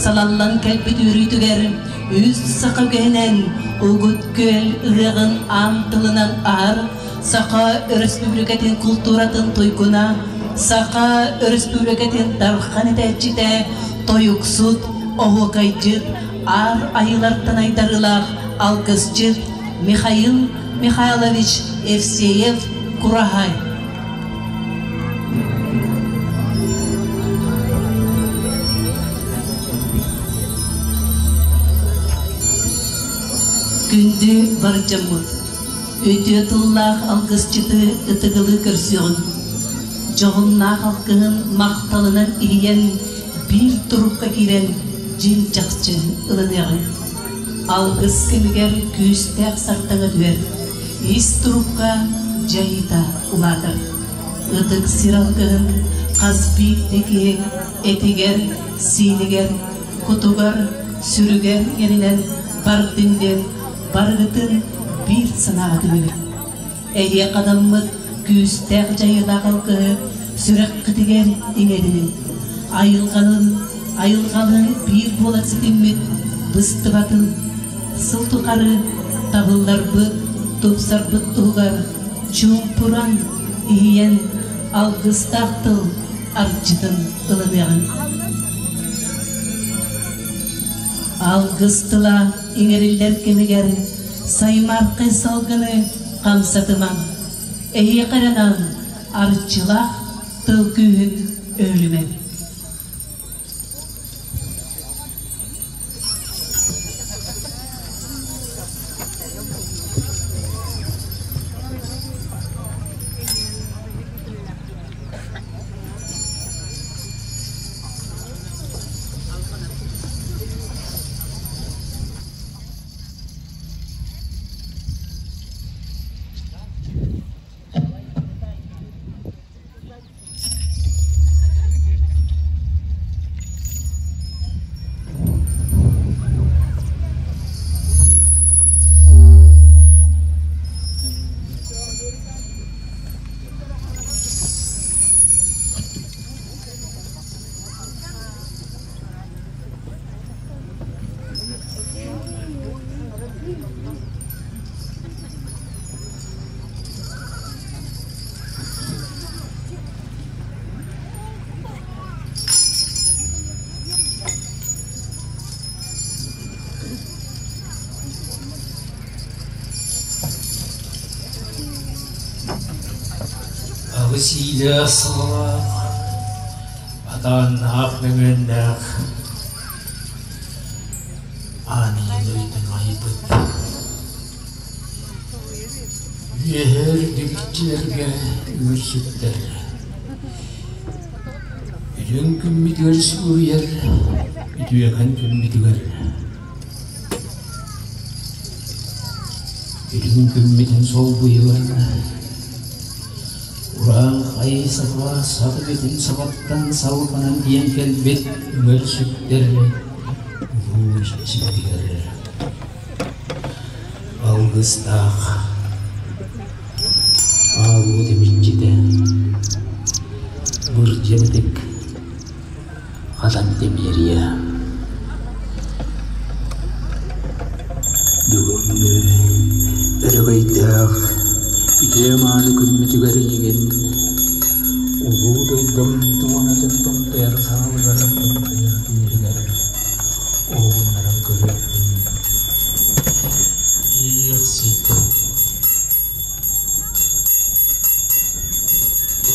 салаллан кэлбит үөрүүтүгэр үс саха үгэһинэн Угут Күөл ыһыаҕын аан тылынан аһар Саха Өрөспүүбүлүкэтин култууратын туйгуна, Саха Өрөспүүбүлүкэтин дархан этээччитэ, тойуксут, оһуокайдьыт, аар айыылартан айдарыылаах алгысчыт Михаил Михайлович Евсеев Кураһай. Күндү бар дьоммут! Үтүө тыллаах алгысчыты ытыгылыы көрсүөҕүҥ. Дьоһуннаах алгыһын махталынан иһийэн, биир турукка киирэн дьиҥ чахчы ылыныаҕыҥ. Алгыс кэмигэр күүстээх сардаҥа түһэр, ис турукка дьайыыта улаатар. Ытык сир алгыһын хас биирдии киһи этигэр, сиинигэр, кутугар, сүрүгэр иҥэринэн бардын диэн барыгытын биир санааҕа түмэбит. Эһиэхэ анаммыт күүстээх дьайыылаах алгыһы сүрэххитигэр иҥэринин, айылҕанын, айылҕалыын биир буолан ситиммит быстыбатын, сыл тухары табылларбыт, тупсарбыт туһугар чуумпуран, иһийэн алгыстаах тыл арчытын ылыныаҕыҥ. Алгыс тыла иҥэриллэр кэмигэр саймаархай салгыны хамсатымаҥ, эһиэхэ эрэ анаан арчылаах тыл күүһүн өһүлүмэҥ. Аҕыс иилээх сыллаах, атааннаах мөҥүөннээх аан ийэ дойдуну айбыт. Үөһээ үрдүк иччилэргэ үҥүрсүттэр. Үрүҥ күммүтүгэр сууйар, үтүөкэн күммүтүгэр. Үрүҥ күммүтүн солбуйугар Урааҥхай саха саҕа саҕаттан салҕанан диэн кэлбит үҥэр-сүктэр улуу иччитигэр алгыстаах аалуут иччитэ бырдьа-бытык хатан тимириэ. Бүгүҥҥү өрөгөйдөөх үтүө-мааны күммүтүгэр инигин улуу дойдум туонатын томтойор саалыгар томтойор түөһүгэр уһугуннаран көрүөхпүн иэйиэхсит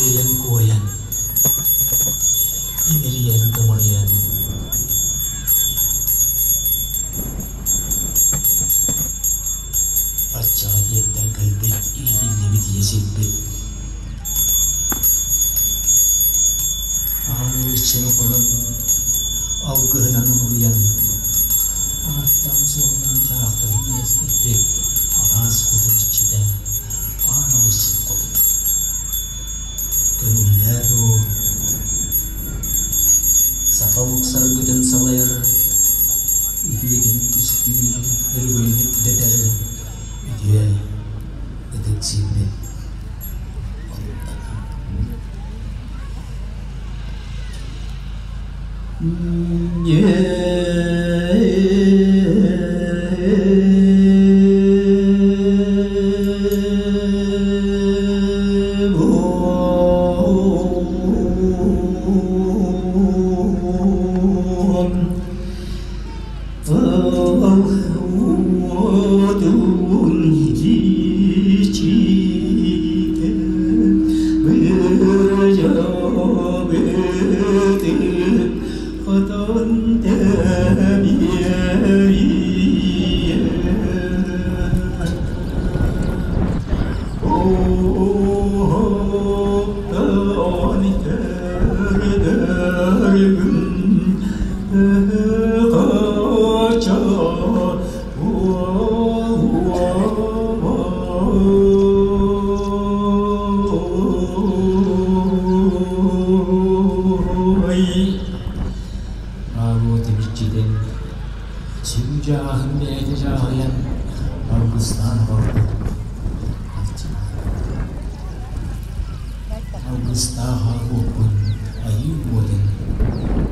Иэйэн-куойан, имэрийэн-томоруйан Баччаҕа тиэрдэн кэлбит, иитиллибит ийэ сирбит Аан иччини хонон, алгыһынан улуйан, ааттаан-суоллаан таахтарын иэстэппит алаас хотун иччитэ Аан алыс хотун. Көҥүллээ дуу, саха уксаргытын салайар, үтүөтүн түстүүр, өрөгөйүн үрдэтэр үтүө ытык сирбит Норуот иччитин сүгү-дьааһын бэйэтэ дьааһыйан алгыстаан олорбут Алгыстаах уоппун айыы уотун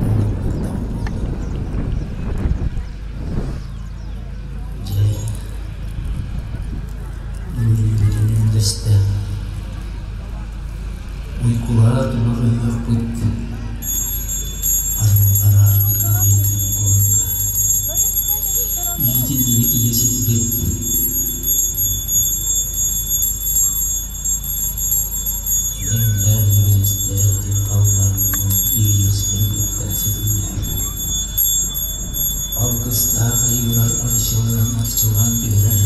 оҥорбуттан буоллун. Дьэ, үөрүүбүтүн үллэстэ уйгулаах тумах ыһыахпыт арыллар аартыгын буолла. Иитиллибит ийэ сирбит Иҥнэр илибирэстээх илин халлааҥҥын иэйиэхситин кытта ситимнээх. Алгыстаах айыылар арчылаан арчылаан түһэрэр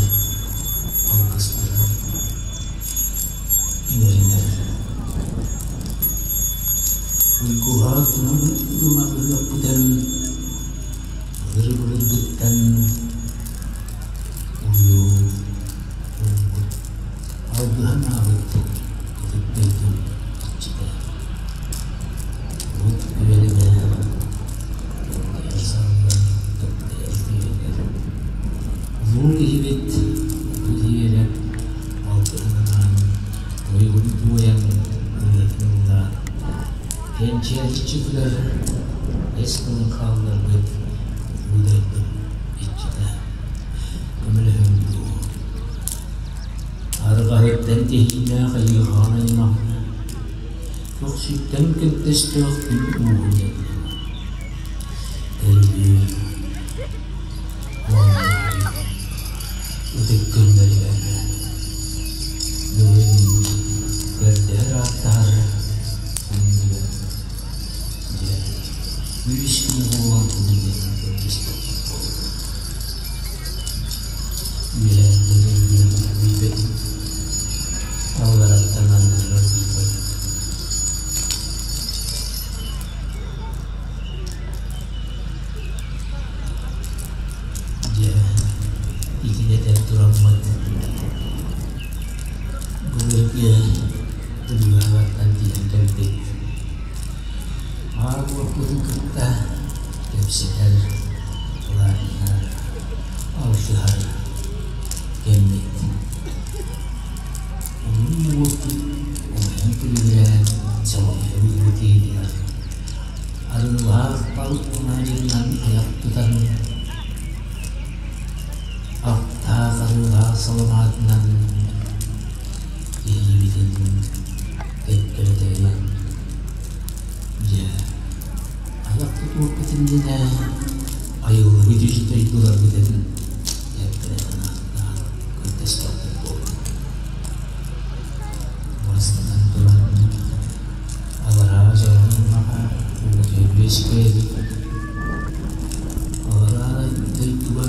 алгыстарын иҥэринэр. Уйгуһаах туман үрүҥ ыһыахпытын былыр-былыргыттан уйуу уйбут алгыһын аабыт ытык дойдум иччитэ. Урут үөрэнэ тымтайар саллан тымтайар күөнэр. Улуу киһибит улуу тиэрэ алгыһын анаан, тойугун туойан, ырыатын ыллаан, кэнчээриччи күлэр эс тылын хаалларбыт улуу дойдум иччитэ. Көмөлөһүҥ дуу. Арҕаһыттан тиһиилээх айыыһаҕын аймаҕына, көхсүттэн көнтөстөөх күн ууһун этинэ. Кэлбиир ытык күннэригэр бүгүн көрдөһөр ааттаһар күннүгэр дьэ күүс күнэ буолан диэн көрдөспөт буоллум. Үөһээттэн билбэтим, аллараттан аннынан билбэтим. Дьэ, итини этэн тураммыт тыа Ырыаҕаттан тиийэн кэлбит. Аар уоппутун кытта кэпсэтэр, былааннанар, алтыһар кэммит. Улуу уоппут умайан күлүгүрээн салайа быһыытыйар. Арыылаах балык мунаарынан айах тутан, аттаах арыылаах саламаатынан Илиибитин кэккэлэтэринэн дьэ айах тутуохпут иннинэ айыллыбыт үс дойдуларбытын кэккэлэтэн ааттаан көрдөстөхпүт буоллун. Бастатан туран алараа дьоһуннаҕа үөскээбит алараа дойдуга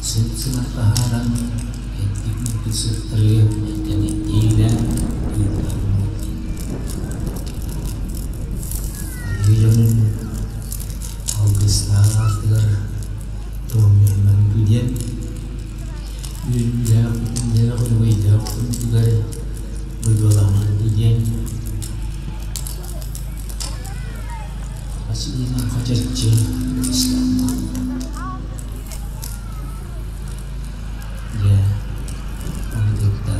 сыт-сымар таһааран эттик сыттары кэнэттиилээн ыытыллыбыт. Айыы дьонун алгыстаах аартыгар туомньуһунан диэн үөрүүлээх күннээх өрөгөйдөөх күнүгэр быгыаламмыт диэн Василина Хачаччы ыстаама. Дьэ, ону кытта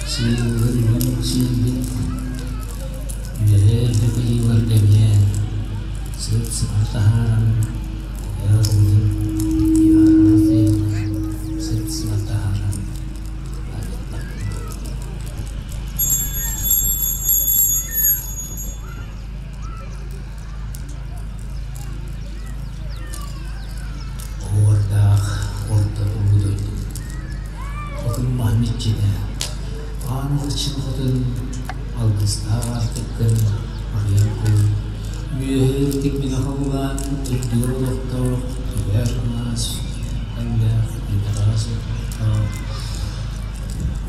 сыыллар үһүн сиирбит, үөһээ ырдьыгыйыыларга эмиэ сыт-сымар таһааран, куйаар уутун сыт-сымар таһааран арыттахпын. Оһуордаах орто улуу дойду Хотун маһын иччитэ, аан алчын хотун алгыстаах аартыккын арыйан кул, үөһэ үрдүк мин аҕаллаан үрдүгэр олохтоох түбэр алаас эллээх үтэҕэс олохтоох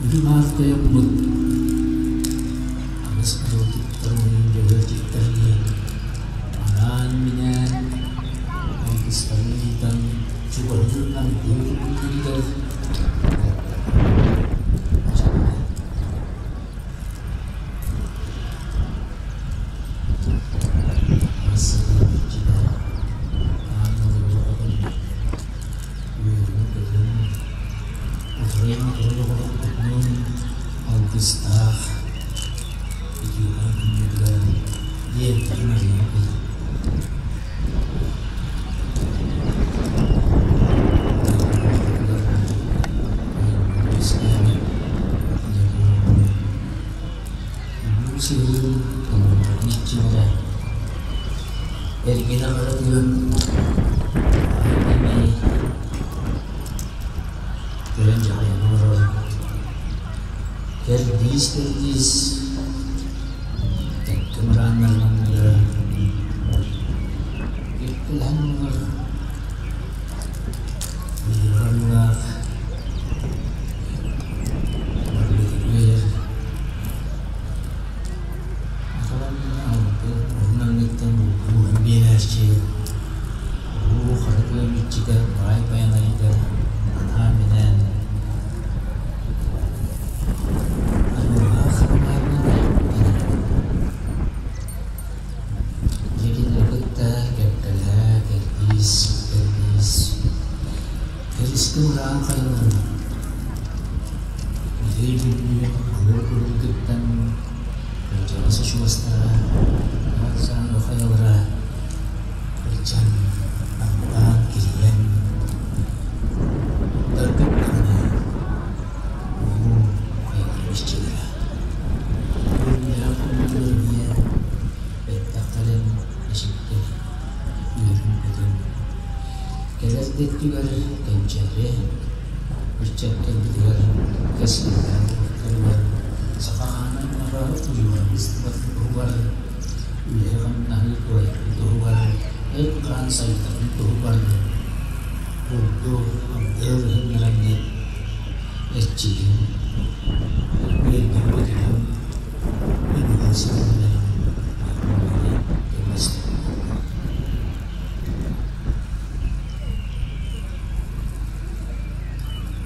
үрүҥ аар тойоммут аҕыс арылтыттарын дьөһүөлдьүттэрин анаан-минээн алгыстарын ыытан чугаһыыр намтыыр күннэригэр Алгыстаах үтүөкэн күммүтүгэр иэрдэрин арыйан Улуу сыһыы толорбутун иччилэрэ эргинэ харатыгын эмиэ көрөн дьаһайан олорор кэрдиис-кэрдиис кэккэ мырааннарынан Иккилэһэн Миираллаах барбытыгар уһун уһун биэрээччи уу хара тыа иччитэ баай байанайга анаан-минээн айылҕаах харамайынан Дьэ кинилэри кытта кэккэлэһэ кэрдиис, кэрдиис, кэрискэ быраан хайаларын Бүтэй Бүлүү былыр былыргыттан кырдьаҕас очуостара, аат хайалара кырдьан, намтаан кирийэн, туттаргыт даҕаны улуу хайалар иччилэрэ. Күннээх күннэргэ бэттэхтэрин эчиккэ үөрүн-көтүн кэлэр да өттүгэр кэнчээри ыччаттарбытыгар кэскиллээх олохторугар саха хаана аймаҕа удьуорабыстыбат туһугар үлэһи-хамнаһы кыайарын туһугар эт-хаан сайдарын туһугар курдук абдыал ыһыннараннар эрчийэн үөрдүн-көтүтүн өбүгэ ситимнэрин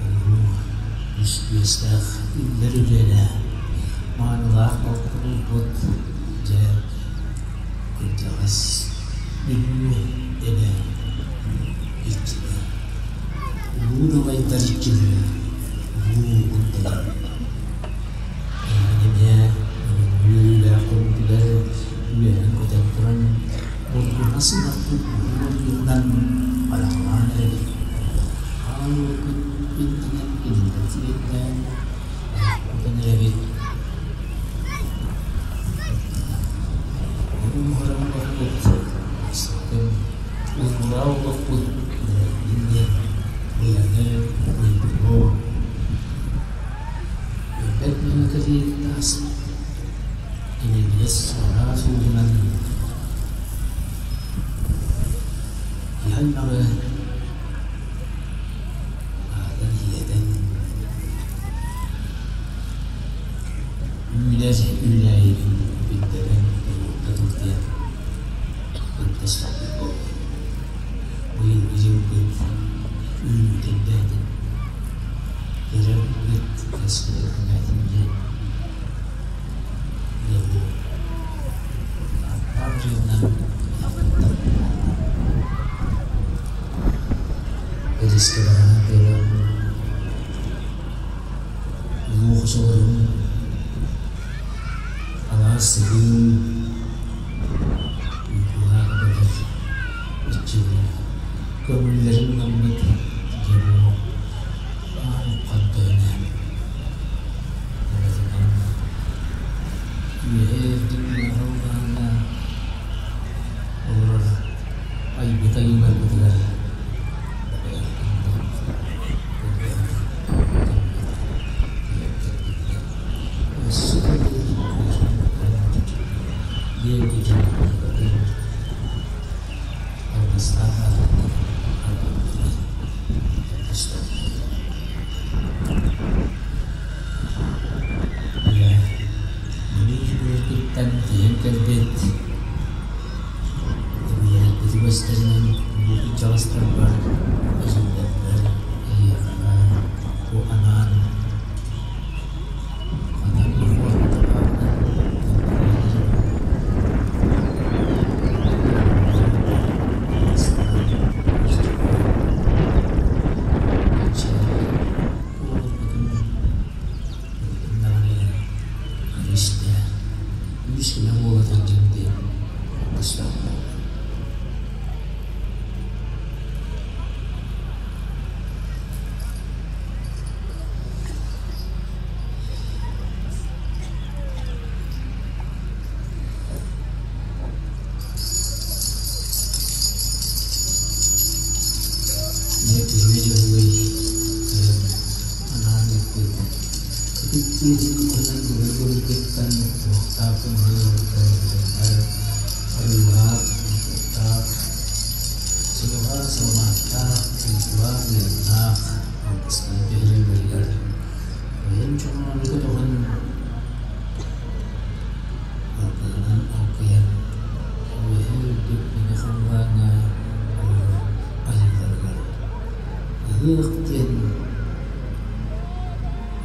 Улуу үс түөстээх үллэр үлэлэ Маанылаах балтыбыт дьэ кырдьаҕас Бүлүү эбэ иччитэ, улуу далайдар иччилэрэ, улуу кутталар. Эйигин эмиэ бүгүҥҥү үөрүүлээх көрүүтүгэр үөрэн-көтөн туран, бургуна сыллаппыт улуу ойуунан араллаан эрэбит. Аал уоккут иннинэн кинилэр сирэйдээн, кутан эрэбит. Уһаран барбыт, сытын уйгулаа олохпут диэн быйаны уйгуну өлбөт мэҥэ кэлиэттаас имигэс араас уугунан киһи аймаҕы аатын иһиэтэн Үүнэр үүнээйигин биллэрэн туруорда тур диэн көрдөспөппүт буолла. Быйылгы дьылбыт үүнүүтэллээтин, эрэлбит кэскилэтинээтин диэн ыалы ааттаах дьылынан аҕаттан Өрүскэ бараан көрөн Улуу хочолорун алаас сыһыын уйгулаах эбэтэр иччилэр көҥүллэрин ылыммыт дьону аан уххантыына эбэтинэн үөһэ эрдин араллааҥҥа олорор айбыт айыыларбытыгар Тиийэн кэлбит Үөрэрбит үгэстэринэн улуу кырдьаҕастарбар, эдьиийдэрбэр, эһиэхэ бу анаан ханан Истэ, күүс-көмө буола сылдьыҥ диэн көстөөхпүн. Дьэ киһини дьоһуй анаан ыыппыт Ытык дьиэтин туһунан былыр-былыргыттан туохтаах көмөлөһөр арыылаах, уоттаах, сылаҕа саламааттаах, уйгулаах ыйаннаах алгыстан түһэрэллэригэр айан чороонун көтөҕөн алгыһынан алгыйан үөһэ үрдүк мэҥэ халлааҥҥа олорор айыыларыгар ыһыах диэн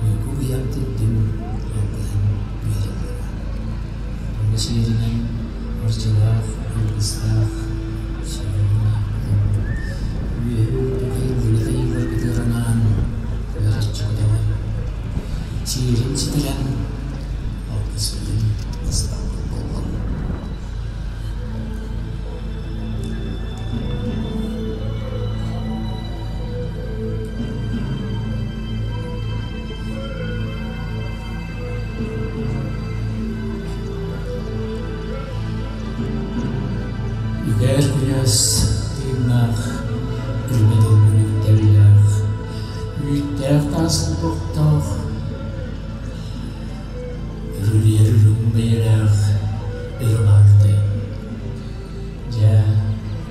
Уйгу быйаҥ төрдүн алгыһын биэрэллэрэ. Ону сиэринэн арчылаах, алгыстаах сүрүн үөһэ үрдүк айыллыбыт айыыларбытыгар анаан ыараччы көтөҕөн, сиэрин ситэрэн алгыспытын астаабыт буоллун. Үгээр куйаас тыыннаах, үрмэ долгун үктэллээх, үүттээх таас олбохтоох, үрүлүйэр үрүҥ бэйэлээх өрө баартай. Дьэ,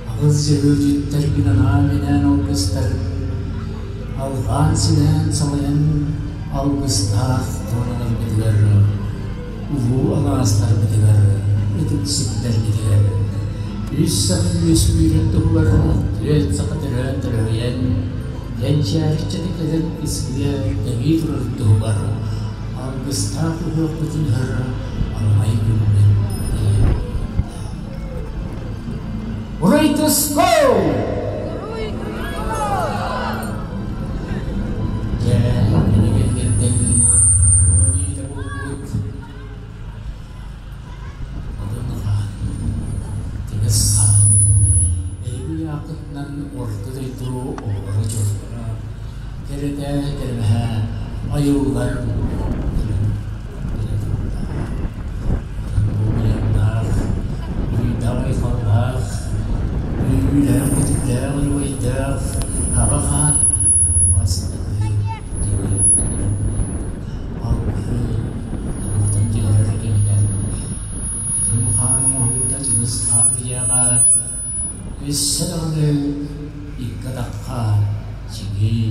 аҕыс дьөһүөлдьүттэргин анаан-минээн алгыстар, алҕаан-силээн салайан алгыстаах туоналарбытыгар, улуу алаастарбытыгар, ытык сирдэрбитигэр үс саха үөскүүрүн туһугар түөрт саха төрөөн төлөһүйэн, кэнчээриччэни кэлэн искийэ тэбии турар туһугар Алгыстаах ыһыахпытын ыһар аламай күммүт Уруй туску! Дьэ, кинигэлэртэн оҕо буолбут Одун хаан, тимир хаан, эһиги ааккытынан орто дойду оҕолоро дьоллоро, кэрэтэ кэрэмэһэ айыллар кэлэн кэлэ турда. Уйаннаах, уйдаах айхаллаах, үөрүүлээх-көтүүлээх өрөгөйдөөх аҕа хаан бастакы дьылы алгыһы тыллатан түһэрэр кэмигэр Үрүҥ хаан оҥоһуута Чыҥыс Хаан киһиэхэ өссө даҕаны икки атахха чиҥии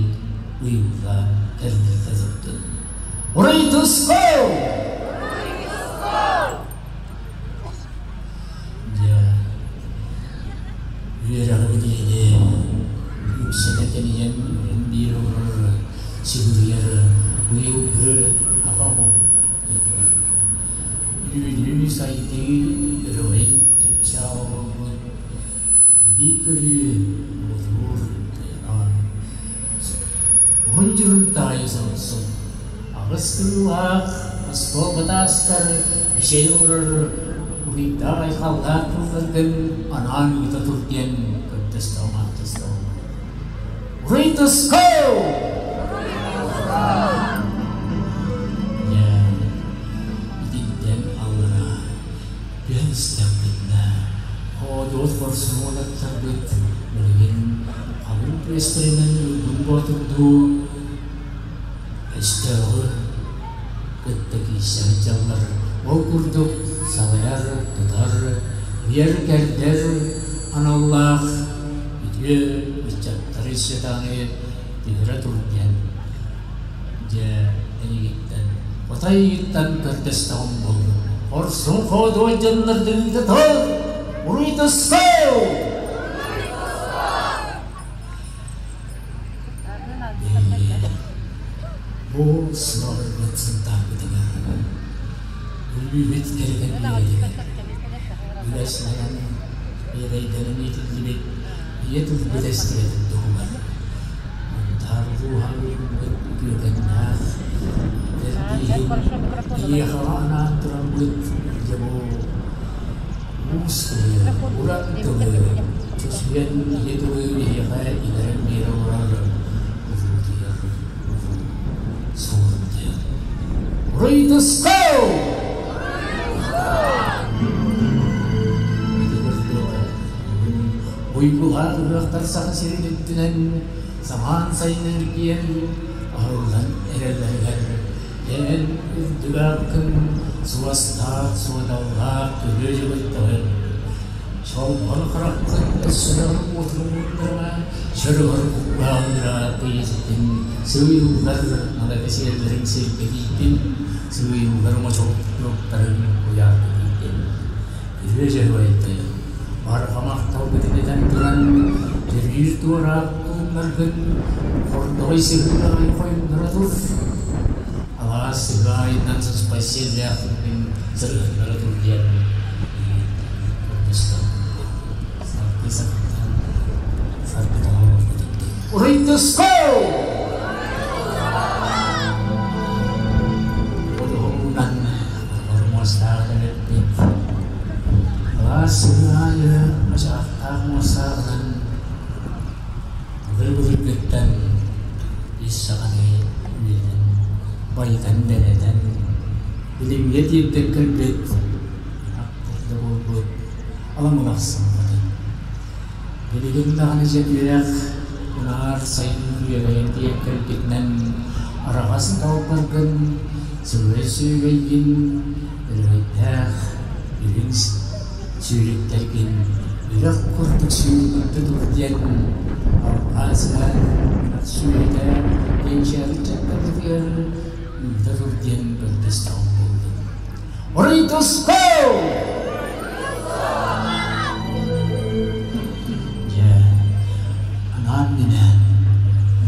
ыйылла кэлбитэ турдун. Уруй туску! Дьэ, үөрэҕи билиини үксэтэ тэнийэн биир олорор сүгүрүйэр быйылгы аҕа омук Үүнүү-сайдыы өрөгөйүн чыпчаал буолбут билии-көрүү муҥутуур тыына. Уһун дьурун таайы сомсун, аҕыс кырыылаах остуол батаастар бичэй олорор уһуйдаах айхаллаах тылларгын анаан ыыта тур диэн көрдөстөҕүм-ааттастаҕым. Уруй туску! Дьэ, итинтэн аллара түһэн истэхпитинэ, хоодуот хорсун уолаттарбыт билигин халыҥ түөстэринэн Ньургун Боотурдуу өстөөҕү кытта киирсэ сылдьаллар. Ол курдук салайар, тутар, ыйар-кэрдэр аналлаах үтүө ыччаттары сатааны түһэрэ тур диэн дьэ эйигиттэн отой ыйыттан көрдөстөҕүм буоллун. Хорсун хоодуой дьоннордун тутар уруй туску! Бу сыалбыт сынтаарбытыгар Бүлүүбүт кэрэтэ биэрэригэр үлэс айан биэрэйдэрин иитиллибит ийэ тылбыт эстибэтин туһугар Мунтаар улууһа үүммүт үтүөкэннээх кэрдииһин эйиэхэҕэ анаан тураммыт дьэ бу уус тылы, уран тылы чочуйан ийэ тылы биһиэхэ иҥэрэн биэрэ олорор улуутуйар улуу суорумньу. Уруй туску! Ити курдук бүгүн уйгулаах ыһыахтар Саха сирин үрдүнэн самаан сайын эргийэн аһыллан эрэллэригэр эн үрдүгэр суостаах суодаллаах күлү дьыбыттарын Чолбон хараххын өссө уотуруҥнарыма сөрүгэр куггааллара тыйысытын сыыйыллар налака сиэллэрин сиргэ тиийдин сыыйыллар оҥочоктуруктарын куйаарга тиийдин Күрүө дьоруойдары барҕа махталбытын этэн туран төрүүр туораах тууннаргын хордоҕой сыһыылаҕай хойуннара тур алаас сыһыаайынан сыспай сиэллээхпин сырыһыннара тур диэн Уруй туску! Одуһуҥунан ормуостаах эбиппит. Алаас сыһыаайы ачаахтаах муостааҕынан былыр-былыргыттан ис саҕаны үйэтэн, байытан дэлэтэн, билимҥэ тиэрдэн кэлбит ынах курда буолбут аламылахсыммытын. Билигин даҕаны дьэ унаар сайын күөгэйэн тиийэн кэлбитинэн араҕас далбаргын, сылай сүөгэйгин, өрөгөйдөөх үрүҥ сүүрүктэргин үрэх курдук сүүрүгүрдэ тур диэн алҕаа сыһан ынах сүөһүтэ кэнчээри ыччаттарбытыгар ыыта тур диэн көрдөстөҕүм буоллун. Уруй туску! Дьэ, анаан минээн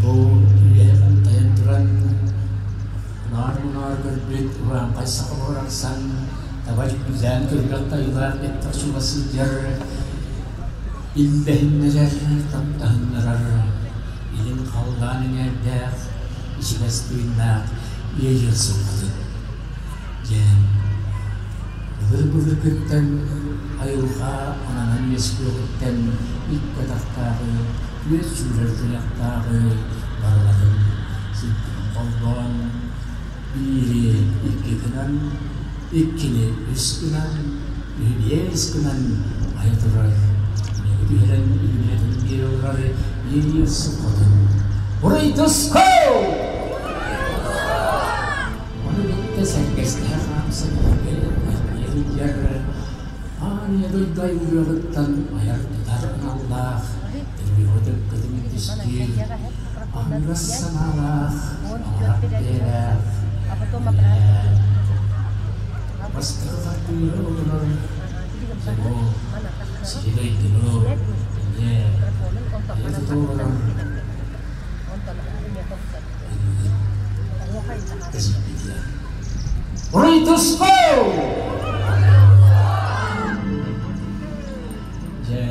бу үөһэ хантайан туран унаар-мунаар көрбүт Саха барахсан таба дьүккүлээн көрүөх тайылаах бэттэх чугас сылдьар, иллэһиннэрэр, таптаһыннарар, илин халлаан эҥээрдээх, ичигэс тыыннаах иэйиэх сылгытын диэн былыр-былыргыттан айылҕа ананан үөскүөҕүттэн икки атахтааҕы, үөт сүүрэр туйахтааҕы барыларын сиртэн холбоон биири икки гынан, иккини үс гынан, үһү биэс гынан айа турар, үнүгү түһэрэн үүнэтин биэрэ олорор иэйиэх сухатын Уруй туску! Ону кытта сэргэстэһэ хаамсан эргийэр аан ийэ дойду айылгыаҕыттан айар-тутар аналлаах, төрүөҕү төккөтүн түстүүр, аһыныгас санаалаах, амарах бэйэлээх, бастакы хардыыга олорор дьону, сири дойдуну эмиэ айа тута олорор Уруй туску! Дьэ,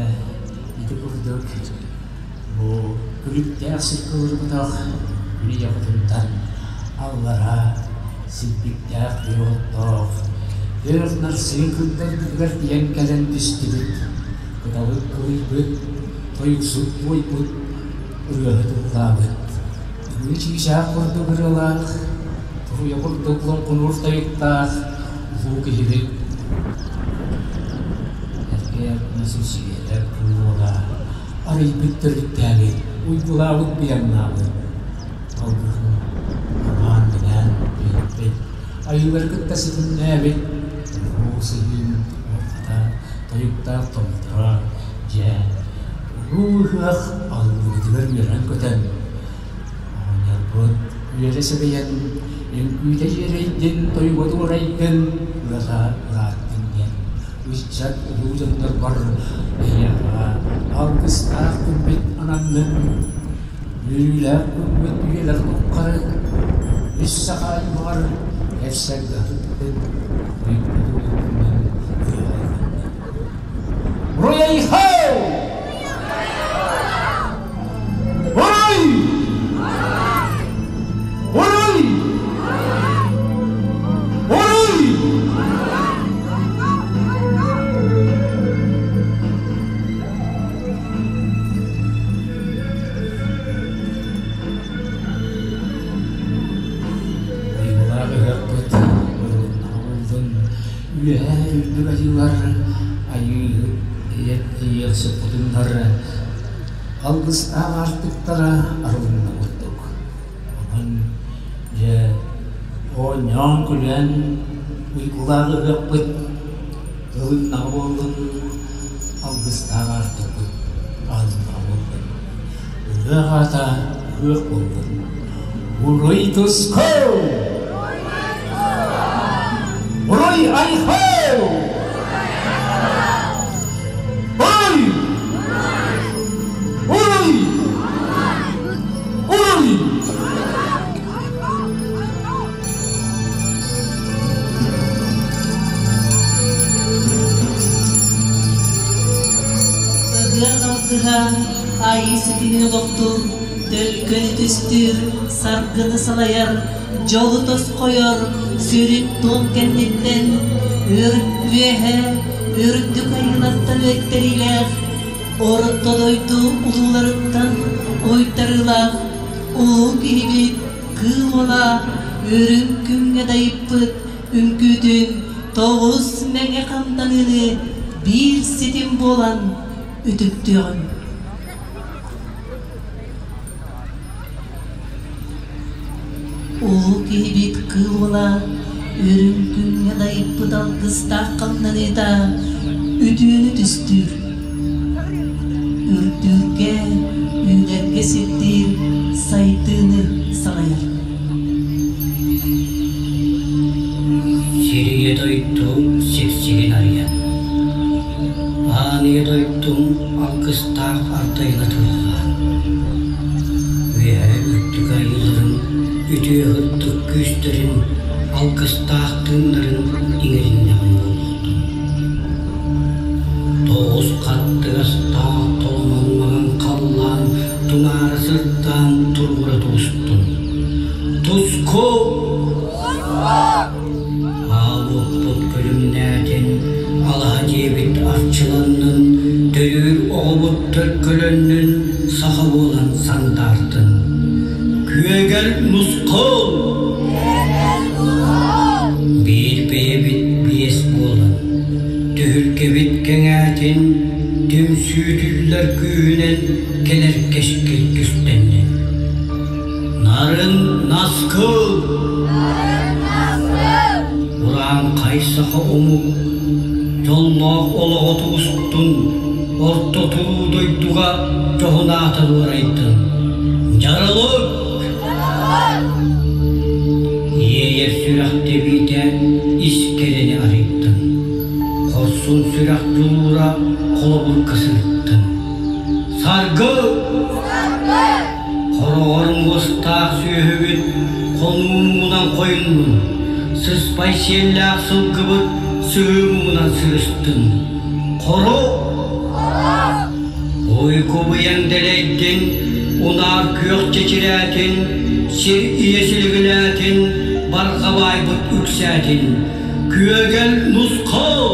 ити курдук бу күлүктээх сиргэ олорботох күн ийэҕитинтэн аллара силбиктээх тыа оттоох, күөх нарсыы кырдалгытыгар тиийэн кэлэн түстүбүт, кыталык кылыйбыт, тойуксут туойбут, ырыаһыт ыллаабыт. Ыныы чыычаах курдук ырыалаах, туруйа курдук лоҥкунуур тойуктаах улуу киһибит Эргэ Насусиэлэр кыыл уола арыйбыт төрүттээбит, уйгулаабыт быйаҥнаабыт алгыһын анаан-минээн биэрбит, айыылары кытта ситимнээбит улуу сыһыын уорҕата, тойуктаах томторо дьэ Улуу ыһыах аллыбытыгар үөрэн-көтөн, оҕонньорбут үөрэ сэбэйэн, үҥкүүтэ дьиэрэйдин, тойуга туорайдын, ырата ырааттын диэн ыччат улуу дьоннорбор эһиэхэ алгыстаах күммүт ананнын, үөрүүлээх күммүт үйэлэр туххары үс саха аймаҕар эрсэргэһиттин, уйгутун ыһыаҕа Уруй-айхал! Уруй! Уруй! Уруй! Уйгулаах ыһыахпыт урууннаҕа буоллун, Үөһээ үрдүк айыылар айыы иэйиэхсиппутуннар алгыстаах аартыктара арылынна курдук. Онон дьэ оонньоон-күлэн уйгулаах ыһыахпыт ылыннаҕа буоллун, алгыстаах аартыкпыт аһылыннаҕа буоллун. Ыһыах аата ыһыах буоллун. Уруй туску! Уруй айхал! Уруй! Уруй! Уруй! Ыһыах алгыһа Айыы ситиһин олохтуур, төлкөнү түстүүр, саргыны салайар, дьолу тосхойор, сүрүн туом кэнниттэн үөһэ үрдүк айыылартан үөттэриилээх, орто дойду улууларыттан уйтарыылаах улуу киһибит Кыыл Уола үрүҥ күҥҥэ дайыппыт үҥкүүтүн тоҕус мэҥэ хамтаныыны биир ситим буолан үтүктүөҕүҥ. Улуу киһибит Кыыл Уола үрүҥ күҥҥэ дайыппыт алгыстаах хамнаныыта үтүөнү түстүүр. Үрдүүргэ, үүнэргэ сирдиир сайдыыны салайар. Сирийэ дойду сиксигин арыйан, Аан ийэ дойдум алгыстаах ардайына тылла. Үөһэ үрдүк айыыларын үтүө сырдык күүстэрин алгыстаах тыыннарын иҥэриннэҕим буолуохтун. Тоҕус хаттыгастаах толомон маҥан халлаан тунаара сырдаан туругура тубустун. Туску! Аал уоппут күлүмнээтин, алаһа дьиэбит арчыланнын, төрүүр оҕобут төлкөлөннүн, саха буолан сандаартын. Күөгэл нусхал! Биир бэйэбит биэс буолан, түһүлгэбит кэҥээтин, түмсүүтүллэр күүһүнэн кэлэр кэскил түстэннин. Нарын наскыл! Урааҥхай саха омук дьоллоох олоҕо тубустун, орто туруу дойдуга дьоһунаата дуорайдын. Дьарылык! Иэйэр сүрэх тэбиитэ ис кэрэни арыйдын, хорсун сүрэх дьулуура холобурга сырыттын. Саргы! Хороҕор муостаах сүөһүбүт хонуу муҥунан хойуннун, сыспай сиэллээх сылгыбыт сыһыы муҥунан сырыстын. Хоро! Уйгу-быйаҥ дэлэйдин, унаар күөх чэчирээтин, сир ийэ силигилээтин, барҕа баайбыт үксээтин. Күөгэл нусхал!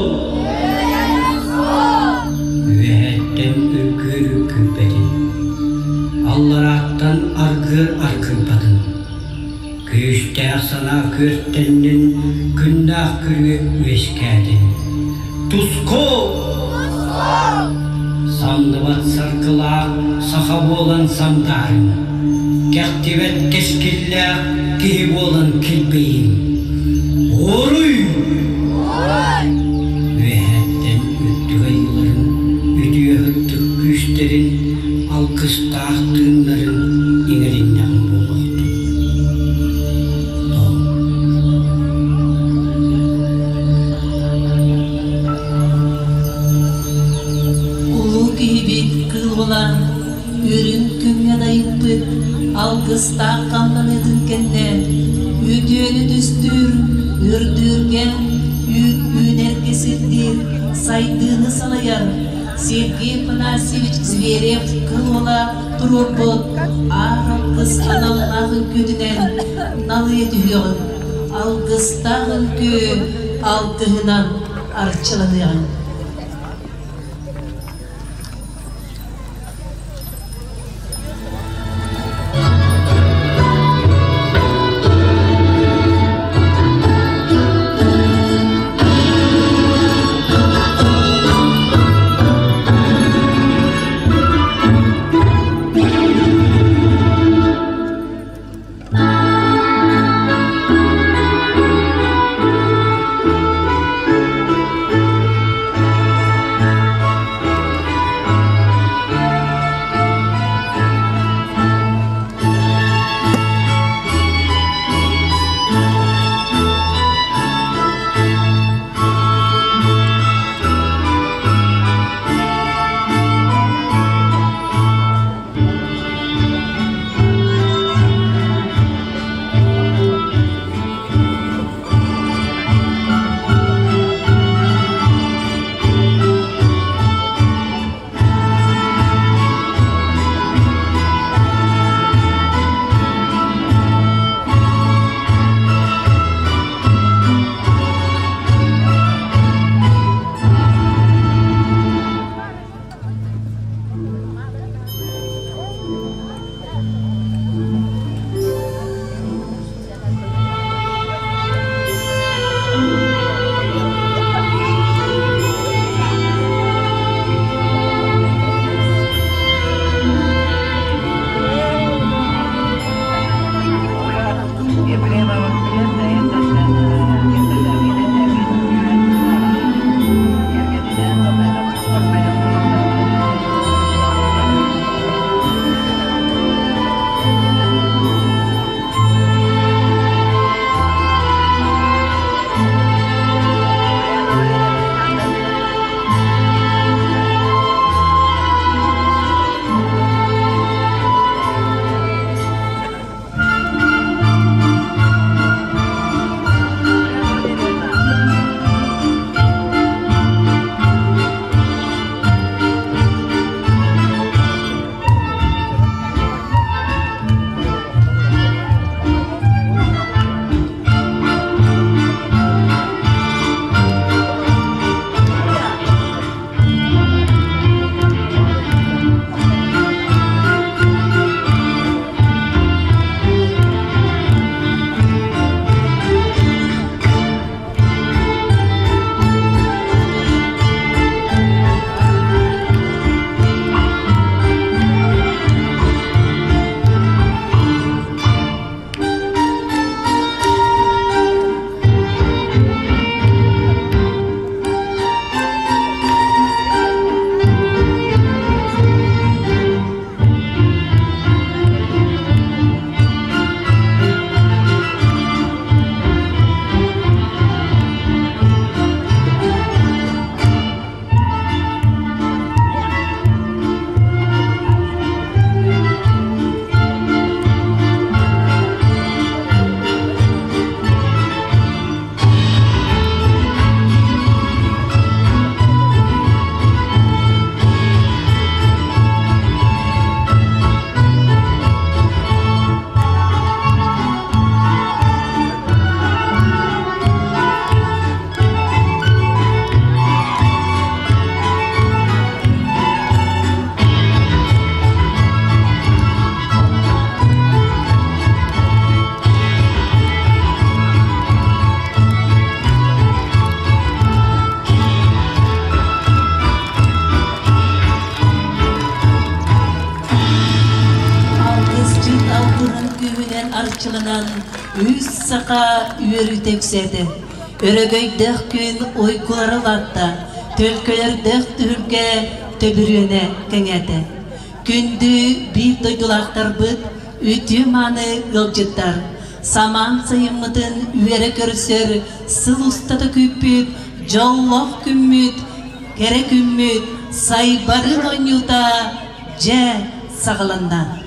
Үөһэттэн үргүөр үккүйбэтин, алларааттан аргыар аргыйбатын. Күүстээх санаа күөртэннин, күннээх күрүө үөскээтин. Туску! Самныбат саргылаах саха буолан сандаарыҥ, кэхтибэт кэскиллээх киһи буолан килбэйиҥ. Уруй! Үөһэттэн үрдүк айыыларын, үтүө һыттык күүстэрин, алгыстаах тыыннарын иҥэриннэҕим буолуохтун. Улуу киһибит кыылбынан үрүҥ күҥҥэ дайыппыт алгыстаах хамнаныытын кэннэ үтүөнү түстүүр, үрдүүргэ, үүнэргэ сирдиир, сайдыыны салайар Сергей Афанасьевич Зверев кыл уола туруорбут аар алгыс аналлаах үҥкүүтүнэн налыйа түһүөҕүҥ, алгыстаах үҥкүү алгыһынан арчыланыаҕыҥ. үгэһинэн арчыланан, үс саха үөрүүтэ үксээтэ. Өрөгөйдөөх күн уйгулара улаатта, төлкөлөрдөөх түһүлгэ төбүрүөнэ кэҥээтэ. Күндү биир дойдулаахтарбыт, үтүө-мааны ыалдьыттар, самаан сайыммытын үөрэ көрсөр сыл устата күүппүт дьоллоох күммүт, кэрэ күммүт сайбарын оонньуута дьэ саҕаланна.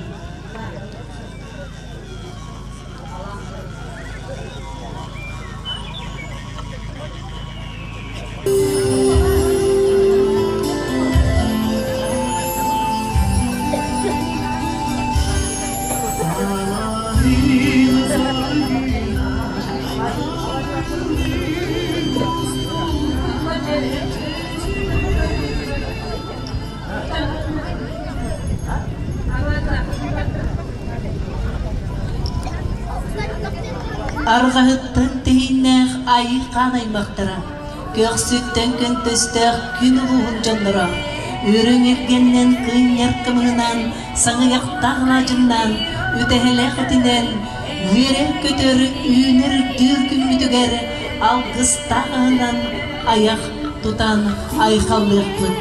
Арҕаһыттан тэһииннээх айыы хаан аймахтара, көхсүттэн көнтөстөөх күн улууһун дьонноро, үрүҥ илгэннэн кыынньар кымыһынан, саҥыйахтаах алаадьыннаан, үтэһэлээх этинэн, үөрэр-көтөр, үүнэр-үрдүүр күммүтүгэр алгыстаах аһынан айах тутан айхаллыахпыт.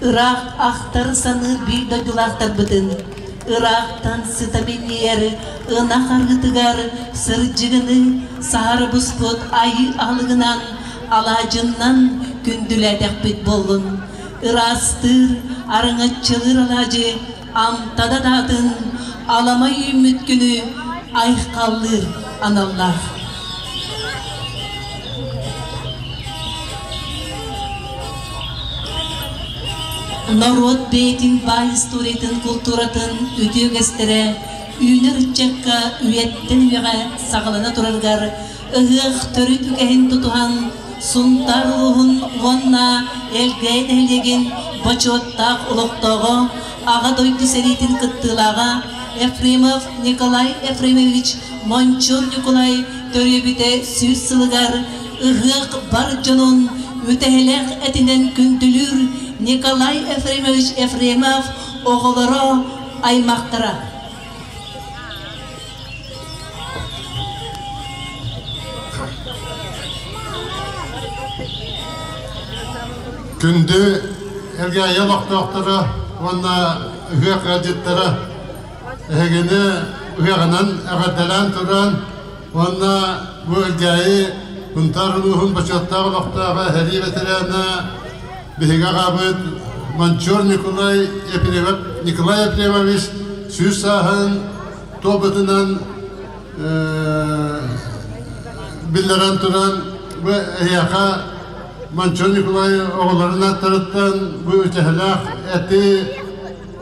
Ыраах ахтар саныыр биир дойдулаахтарбытын ыраахтан сыта минньийэр ынах арыытыгар сырдьыгыны саһара буспут айыы аһылыгынан алаадьыннан күндүлээтэхпит буоллун. Ыраастыыр, араҥаччылыыр алаадьы амтана даатын аламай үүммүт күнү айхаллыыр аналлаах. Норуот бэйэтин баай историятын, култууратын үтүө үгэстэрэ үүнэр ыччакка үйэттэн үйэҕэ саҕалана турарыгар ыһыах төрүт үгэһин тутуһан Сунтаар улууһун уонна Элгээйи нэһилиэгин бочуоттаах олохтооҕо, Аҕа дойду сэриитин кыттыылааҕа Ефремов Николай Ефремович Мончур Ньукулай төрүөбүтэ 100 сылыгар. ыһыах бар дьонун үтэһэлээх этинэн күндүлүүр Николай Ефремович Ефремов оҕолоро, аймахтара. Күндү Элгээйи олохтоохторо уонна ыһыах ыалдьыттара эһигини ыһыаҕынан эҕэрдэлээн туран уонна бу Элгээйи Сунтаар улууһун бочуоттаах олохтооҕо сэрии бэтэрээнэ биһиги аҕабыт Мончур Николай Ефремов Николай Ефремович 100 сааһын туолбутунан биллэрэн туран бу эһиэхэ Мончур Николай оҕолорун ааттарыттан бу үтэһэлээх эти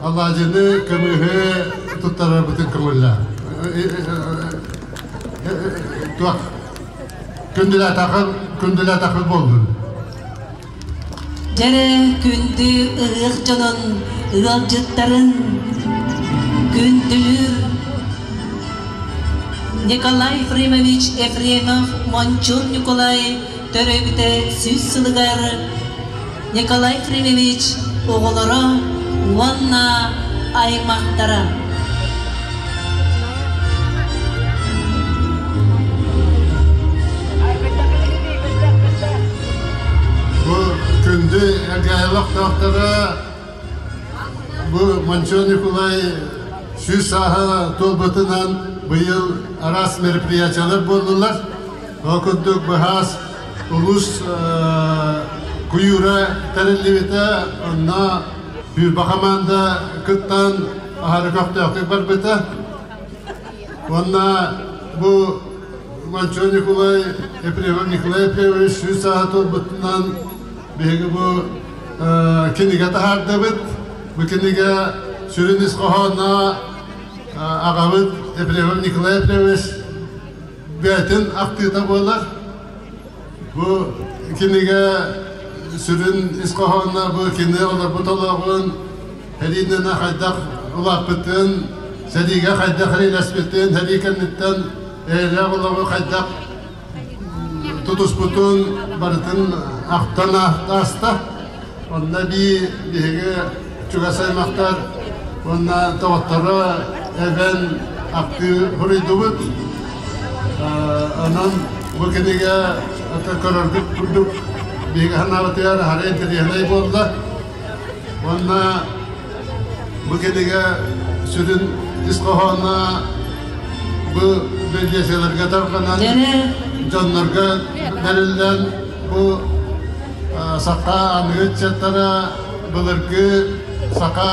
алаадьыны көмүһү туттарарбытын көҥүллээх туох күндүлээтэххин күндүлээтэххин буоллун. Дьэрэ күндү ыһыах дьонун ыалдьыттарын күндүлүүр Николай Ефремович Ефремов Мончур Ньукулай төрөөбүтэ 100 сылыгар Николай Ефремович оҕолоро уонна аймахтара. Бу күндү эргээйэлэхтаахтара бу Мончуо Николай 100 сааһа туолбутунан быйыл араас мероприятиялар буоллулар. Ол курдук быһаас улуус куйуура тэриллибитэ, онно Бүүрбэ хамаанда кыттан аһары көхтөөхтүк барбыта. Уонна бу Манчо Николай Ефремов Николай Ефремович 100 сааһа туолбутунан биһиги бу кинигэ таһаардыбыт. Бу кинигэ сүрүн ис хоһооно аҕабыт Ефремов Николай Ефремович бэйэтин ахтыыта буолар. Бу кинигэ сүрүн ис хоһооно бу кини олорбут олоҕун, сэриинэн хайдах улааппытын, сэриигэ хайдах эрэйлэспитин, сэрии кэнниттэн эйэлээх олоҕу хайдах тутуспутун барытын ахтан ааста. Онно эбии биһиги чугас аймахтар уонна доҕотторо эбэн ахтыы суруйдубут. Онон бу кинигэ көрөргүт курдук биһиги санаабытыгар аһары интэриэһинэй буолла. Уонна бу кинигэ сүрүн ис хоһооно бу библиотекаларга тарҕанан дьоннорго бэриллэн бу саха аныгы ыччаттара былыргы саха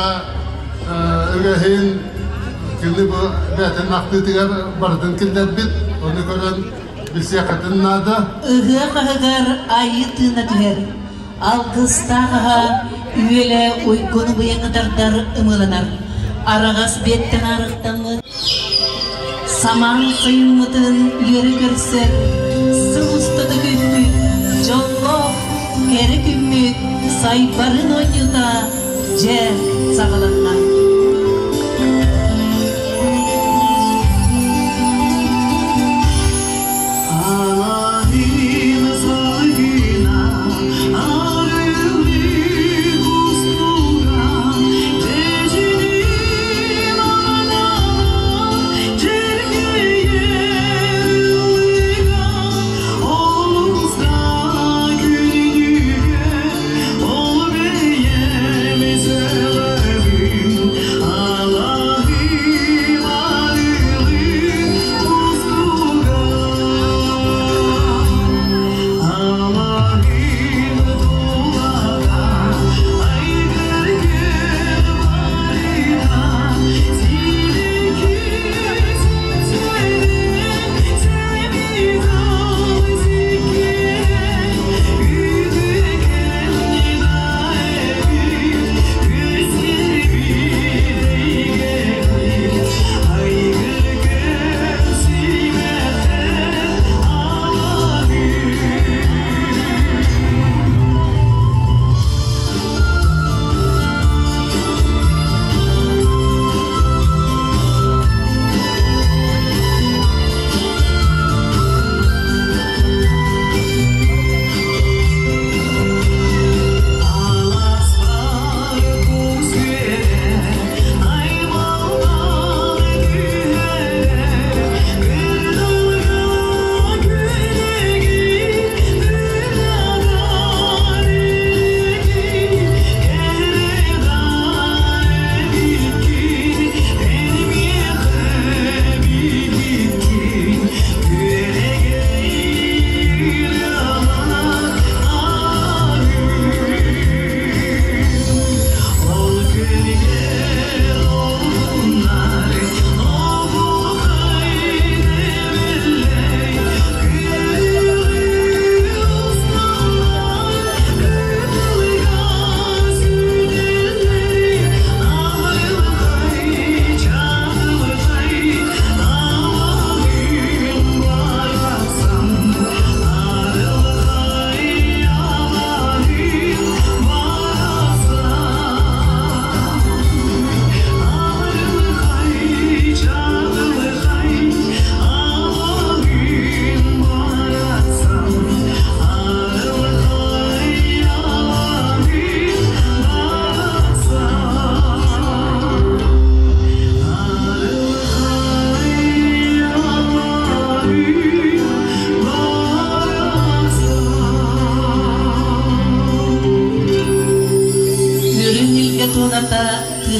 үгэһин кини бу бэйэтин ахтыытыгар барытын киллэрбит, ону көрөн билсиэххитин наада. Ыһыах аһыгар айыы тыына түһэр, алгыстаах аһа үөлэ уйгуну быйаҥытардар ымыыланар, араҕас биэттэн арыктаммыт Самаан сайыммытын үөрэ көрсөр, сыл устата күммүт, дьоллоох кэрэ күммүт сайбарын оонньуута дьэ саҕаланна.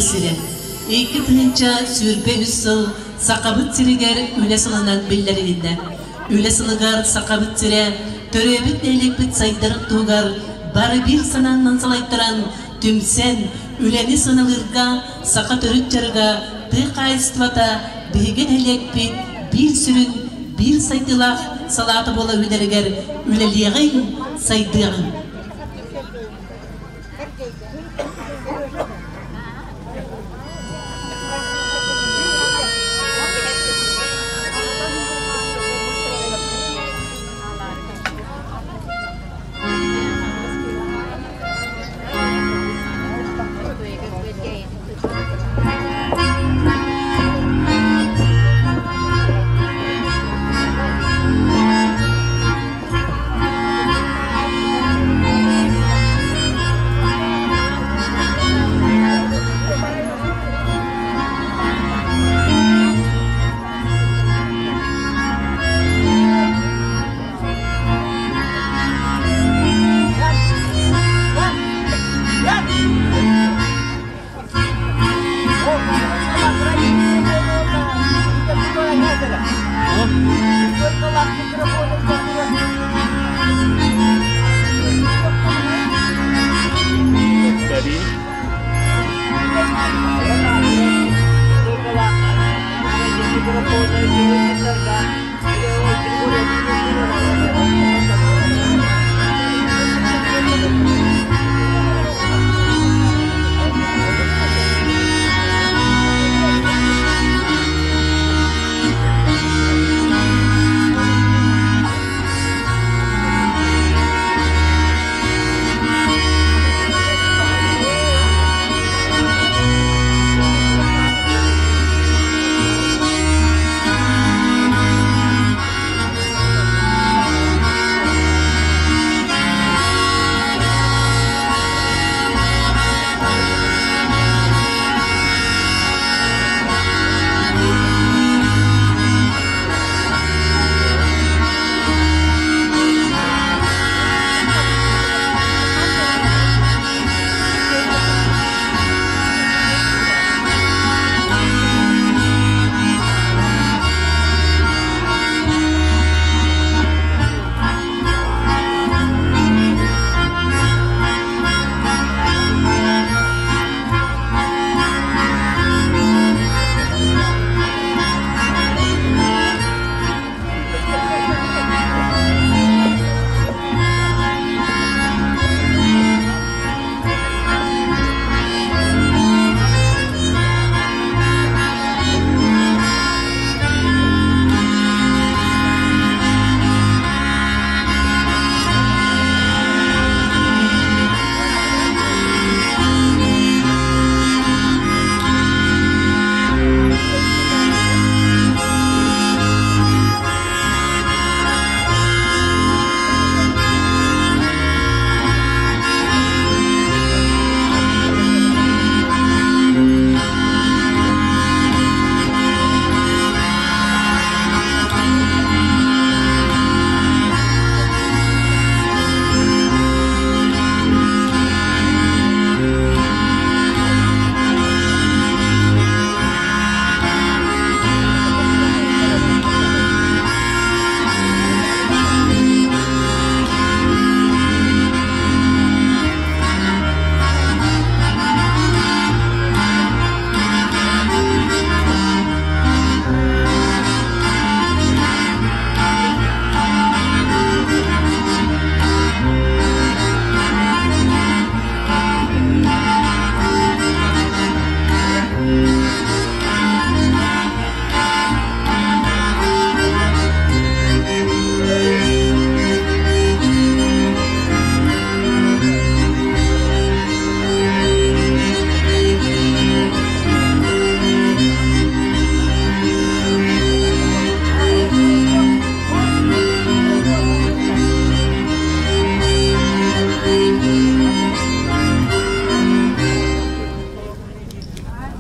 сирэ. 2023 сыл Сахабыт сиригэр үлэ сылынан биллэрилиннэ. Үлэ сылыгар Сахабыт сирэ төрөөбүт нэһилиэкпит сайдарын туһугар бары биир санааннан салайтаран, түмсэн, үлэни сыаналыырга саха төрүт дьарыга, тыа хаһаайыстыбата биһиги нэһилиэкпит биир сүрүн, биир сайдыылаах салаата буола үүнэригэр үлэлиэҕиҥ, сайдыаҕыҥ.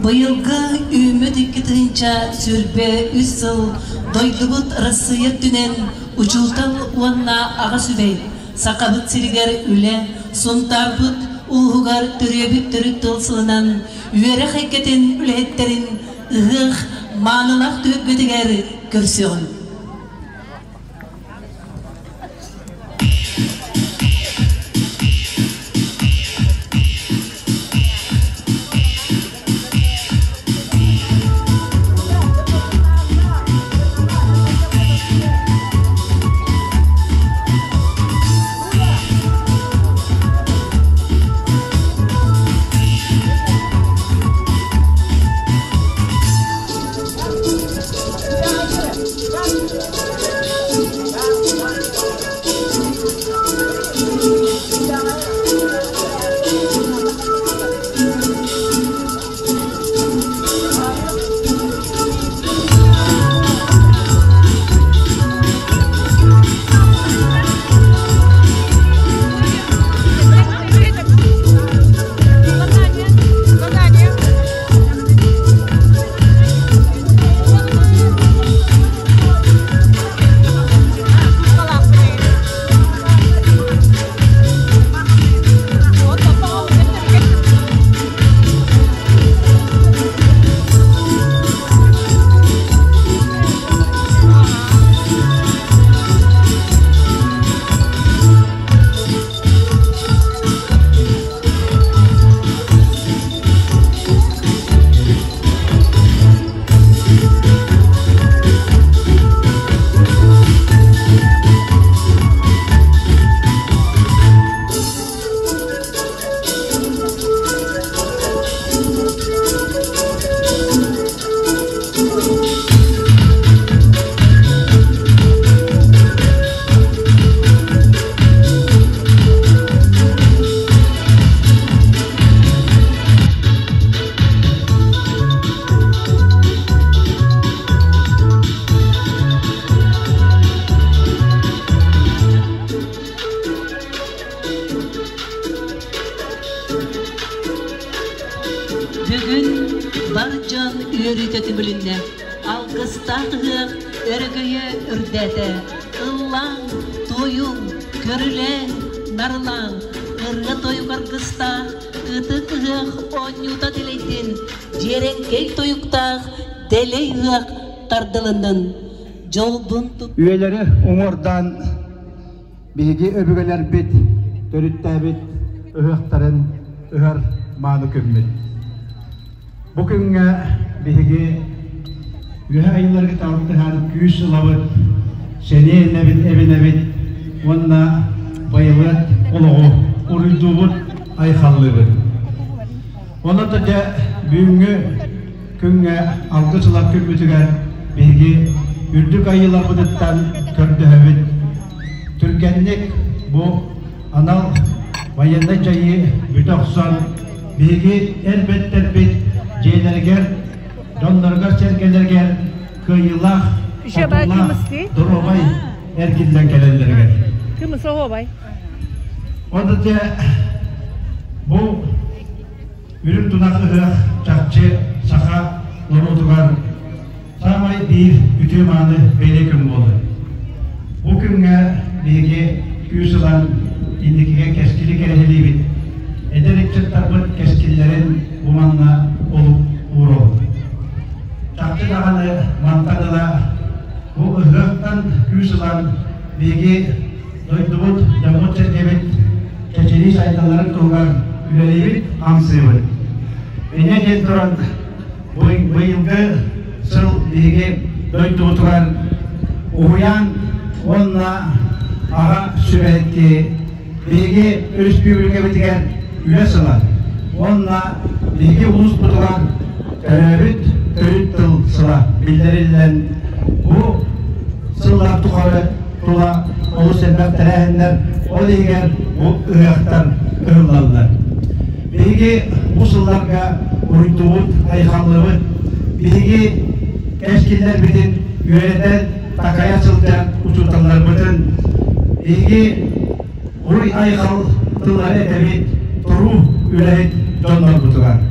Быйылгы үүммүт 2023 сыл дойдубут Россия өттүнэн учуутал уонна аҕа сүбэй Сахабыт сиригэр үлэ, Сунтаарбыт улууһугар төрүөбүт төрүт тыл сылынан үөрэх эйгэтин үлэһиттэрин ыһыах маанылаах түһүлгэтигэр көрсүөҕүҥ. Бүгүн бар дьон үөрүүтэ түмүлүннэ. Алгыстаах ыһыах өрөгөйө үрдээтэ. Ыллааҥ, туойуҥ, көрүлээҥ, нарылааҥ, ырыа-тойук аргыстаах ытык ыһыах оонньуута дэлэйдин, дьиэрэҥкэй тойуктаах дэлэй ыһыах тардылыннын. Дьолбун туп... Үйэлэри уҥуордаан биһиги өбүгэлэрбит төрүттээбит ыһыахтарын ыһар мааны күммүт. Бу күҥҥэ биһиги үөһэ айылларга алтыһан күүс ылабыт, сэниэ иннэбит эбинэбит уонна байылыат олоҕу уруйдуубут, айхаллыыбыт. Онон да дьэ бүгүҥҥү күҥҥэ алгыс ылар күммүтүгэр биһиги үрдүк айыыларбытыттан көрдөһөбүт. Түргэнник бу анал байыаннай дьайыы бүтэ охсон, биһиги эр бэттэрбит дьиэлэригэр, дьонноругар-сэргэлэригэр кыайыылаах, хотуулаах, доруобай эргиллэн кэлэллэригэр. Онно дьэ бу Үрүҥ тунах ыһыах чахчы саха норуотугар саамай биир үтүө-мааны бэлиэ күн буолар. Бу күҥҥэ биһиги күүс ылан инникигэ кэскили кэрэһилиибит. Эдэр ыччаттарбыт кэскиллэрин бу манна олук ууруохпут. Чахчы даҕаны мантан ыла бу ыһыахтан күүс ылан биһиги дойдубут, дьоммут-сэргэбит чэчирии сайдалларын туһугар үлэлиибит, хамсыыбыт. Инньэ диэн туран, быйылгы сыл биһиги дойдубутугар уһуйаан уонна аҕа сүбэһитти биһиги өрөспүүбүлүкэбитигэр үлэ сыла уонна биһиги улууспутугар төрөөбүт төрүт тыл сыла биллэриллэн бу сыллар тухары тула олус элбэх тэрээһиннэр, ол иһигэр бу ыһыахтар ыһыллаллар. Биһиги бу сылларга уруйдубут, айхаллыбыт. Биһиги кэскиллэрбитин үөрэтэн, такайа сылдьар учууталларбытын биһиги уруй-айхал тыллары этэбит туруу үлэһит дьоннорбутугар.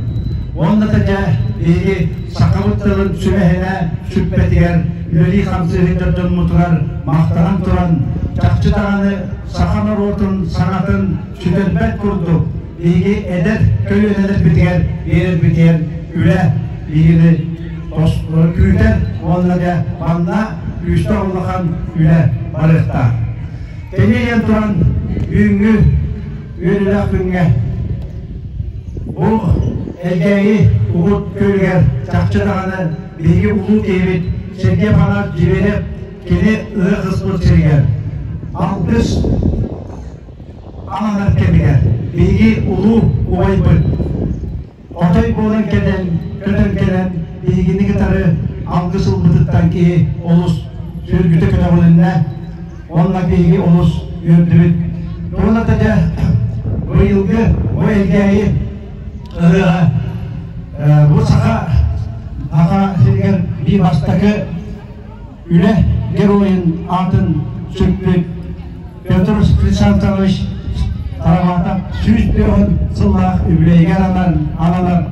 Уонна да дьэ биһиги сахабыт тылын сүмэһинэ сүппэтигэр үлэлии-хамсыы сылдьар дьоммутугар махтанан туран, чахчы даҕаны саха норуотун саҥатын сүтэрбэт курдук. биһиги эдэр көлүөнэлэрбитигэр биэрэрбитигэр үлэ биһигини күүтэр уонна дьэ манна күүстээх улахан үлэ барыахтаах. Кэнийэн туран бүгүҥҥү үөрүүлээх күҥҥэ бу Элгээйи Угут күөлүгэр чахчы даҕаны биһиги улуу киһибит Сергей Афанасьевич Дьибиэрэп кини ыһыах ыспыт сиригэр алгыс ананар кэмигэр биһиги улуу убайбыт отой буолан кэлэн көтөн кэлэн биһигини кытары алгыс ылбытыттан киһи олус сүргүтэ көтөҕүлүннэ уонна биһиги олус үөрдүбүт. Туона дьэ быйылгы бу Элгээйи ыһыаҕа бу саха Саха сиригэр биир бастакы үлэ геройун аатын сүкпүт Петр Хрисантович Тараватов 104 сыллаах үбүлүөйүгэр ананар.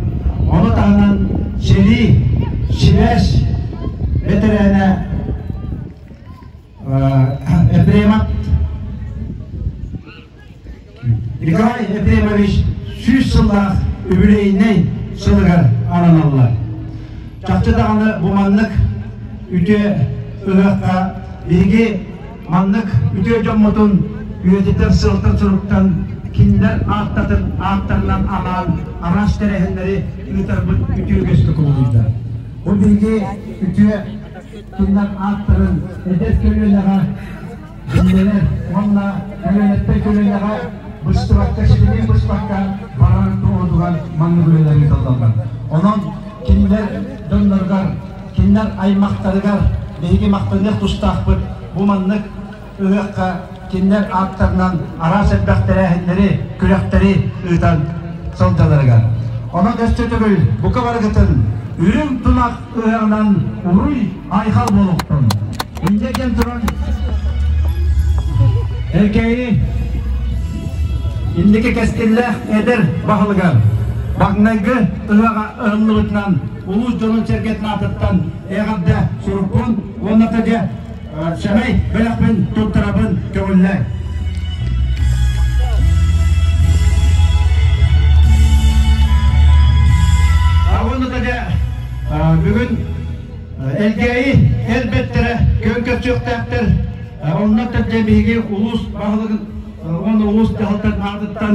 Ону таһынан сэрии, сибээс бэтэрээнэ Ефремов Николай Ефремович 100 сыллаах үбүлүөйүнэй сылыгар ананаллар. Чахчы даҕаны бу маннык үтүө ыһыахха биһиги маннык үтүө дьоммутун үйэтитэр сыалтан-соруктан кинилэр ааттатын ааттарынан анаан араас тэрээһиннэри ыытарбыт үтүө үгэскэ кубулуйда. Бу биһиги үтүө кинилэр ааттарын эдэр көлүөнэҕэ биллэрэр уонна көлүөнэттэн көлүөнэҕэ быстыбакка, ситимин быспакка барар туһугар маннык үлэлэр ыытыллаллар. Онон кинилэр дьонноругар, кинилэр аймахтарыгар биһиги махтаныах тустаахпыт. Бу маннык ыһыахха кинилэр ааттарынан араас элбэх тэрээһиннэри, күрэхтэри ыытан сылдьалларыгар. Онон өссө төгүл бука барыгытын үрүҥ тунах ыһыаҕынан уруй айхал буолуохтун. Инньэ диэн туран Эркээйи инники кэскиллээх эдэр баһылыгар маҥнайгы ыһыаҕа ыһыллыбытынан улуус дьонун-сэргэтин аатыттан эҕэрдэ сурукпун уонна да дьэ сэмэй бэлэхпин туттарабын көҥүллээ. Уонна да дьэ бүгүн Элгээйи элбэттэрэ күөн көрсүөхтээхтэр. Онно төрдө биһиги улуус баһылыгын уонна улуус дьаһалтатын аатыттан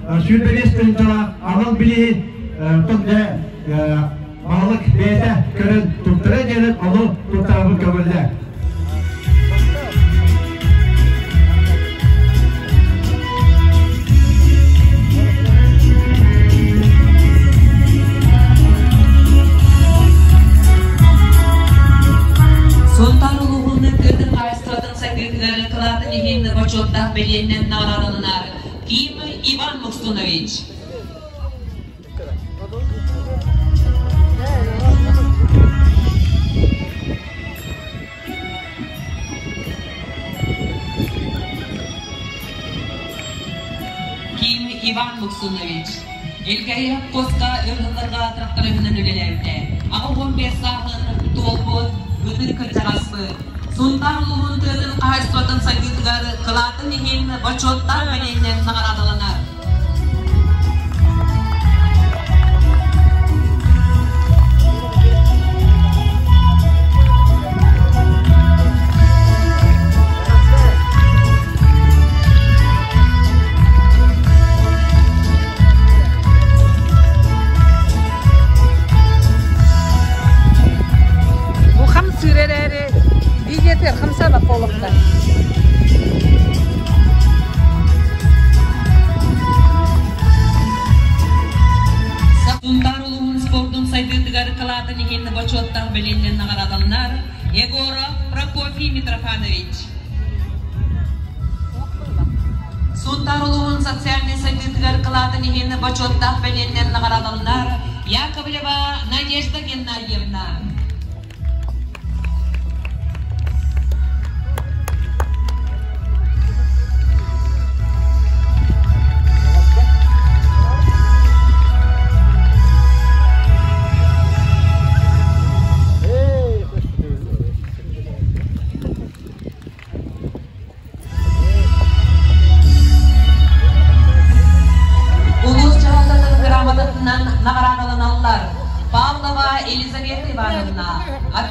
25 тыһыынчалаах анал билиһи төрдө баһылык бэйэтэ көрөн туттара диэн ону туттарабын көҥүллээ. Сунтаар улууһун тыатын хаһаайыстыбатын сайдыытыгар кылаатын иһин бочуоттаах бэлиэннэн наҕараадаланар Ким Иван Муксунович. Ким Иван Луксунович Элгээйи хопкуоска өр сылларга тракториһынан үлэлээбитэ. 85 сааһын туолбут ытык кырдьаҕаспыт. Сунтаар улууһун тыатын хаһаайыстыбатын сайдыытыгар кылаатын иһин бочуоттаах бэлиэннэн наҕараадаланар. Бу хамсыыр эрээри видеотыгар хамсаабат буолуохтаах. Сунтаар улууһун спордун сайдыытыгар кылаатын иһин бочуоттаах бэлиэннэн наҕараадаланар Егоров Прокофий Митрофанович. Сунтаар улууһун социальнай сайдыытыгар кылаатын иһин бочуоттаах бэлиэннэн наҕараадаланар Яковлева Надежда Геннадьевна. Улуус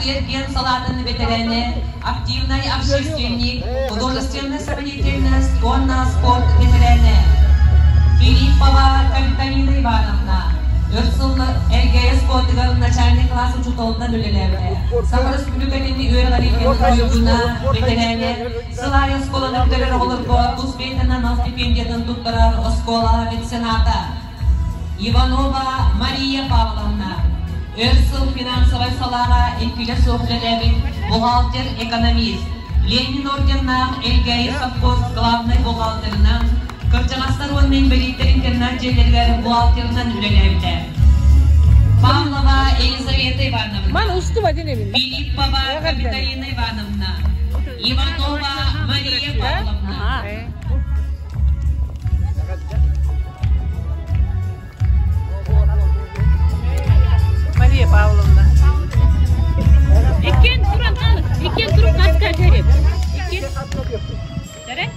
Атыы-эргиэн салаатын бэтэрээнэ, активнай общественник, художественная самодеятельность уонна спорт бэтэрээнэ. Филиппова Капиталина Ивановна, өр сыл Элгээйи спортыгар начальный класс учууталынан үлэлээбитэ. Саха Республикатын үөрэҕириитин туйгуна, бэтэрээнэ, сыл аайы оскуоланы бүтэрэр оҕолорго тус бэйэтин анал стипендиятын туттарар оскуола мецената. Иванова Мария Павловна, өр сыл финансовай салааҕа эҥкилэ суох үлэлээбит бухгалтер-экономист, Ленин орденнаах Элгээйи совхоз главнай бухгалтерынан, кырдьаҕастар уонна инбэлииттэр интернат дьиэлэригэр бухгалтерынан үлэлээбитэ. Павлова Елизавета Ивановна, Филиппова Капиталина Ивановна, Иванова Мария Павловна. Мария Павловна. Иккен туран иккен туруп наска тереп. Иккен. Тере.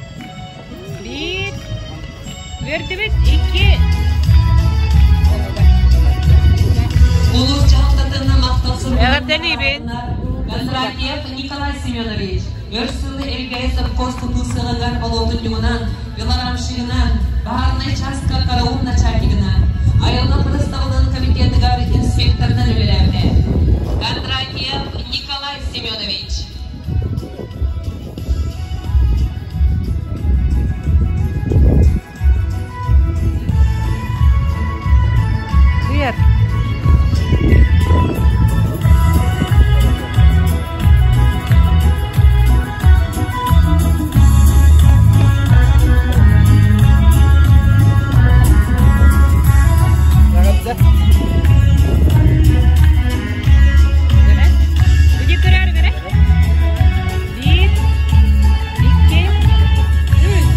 Bir. Вердибит икки. Улус дьаһалтатын махтал Эҕэрдэлиибин. Кондратьев Николай Семенович, өр сыл Элгээйи совхоз тутуу сыалыгар болуотунньугунан, велорамщигынан, баһаарынай чааска караул начальнигынан, айылҕа харыстабылын комитетыгар инспекторынан үлэлээбитэ. Кондратьев Николай Семенович. Привет. Иди көрөр көрө. Биир, икки, үс.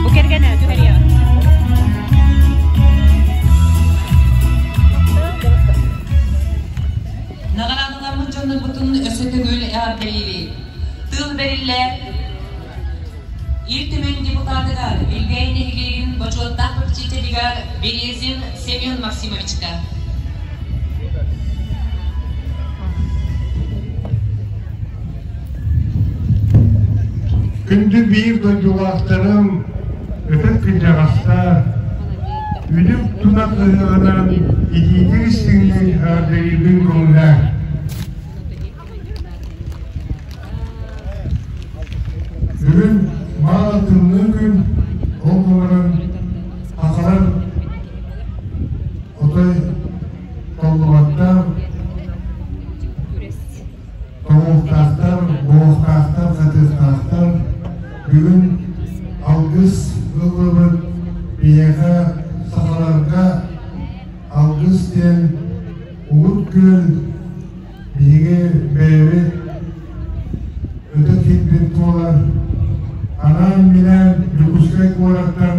Бу кэргэнэ түһэриэҕэ. Наҕараадаламмыт дьоннорбутун өссө төгүл эҕэрдэлиибит. Тыл бэриллэр Ил Түмэн депутатыгар Илгээй нэһилиэгин бочуоттаах попечителигэр Березин Семен Максимовичка. Күндү биир дойдулаахтарым, ытык кырдьаҕастар, үрүҥ тунах ыһыаҕынан итиитик истиҥник эҕэрдэлиибин көҥүлээн. Бүгүн маалы тымныы күн, ол гынан сахалар отой толлубаттар, тоҥуохтаахтар, буоһуохтаахтар, хатыахтаахтар. Бүгүн алгыс ыллыбыт биһиэхэ сахаларга алгыс диэн Угут Күөл биһиги бэйэбит ытык киирбит буолар. Анаан-минээн Дьокуускай куораттан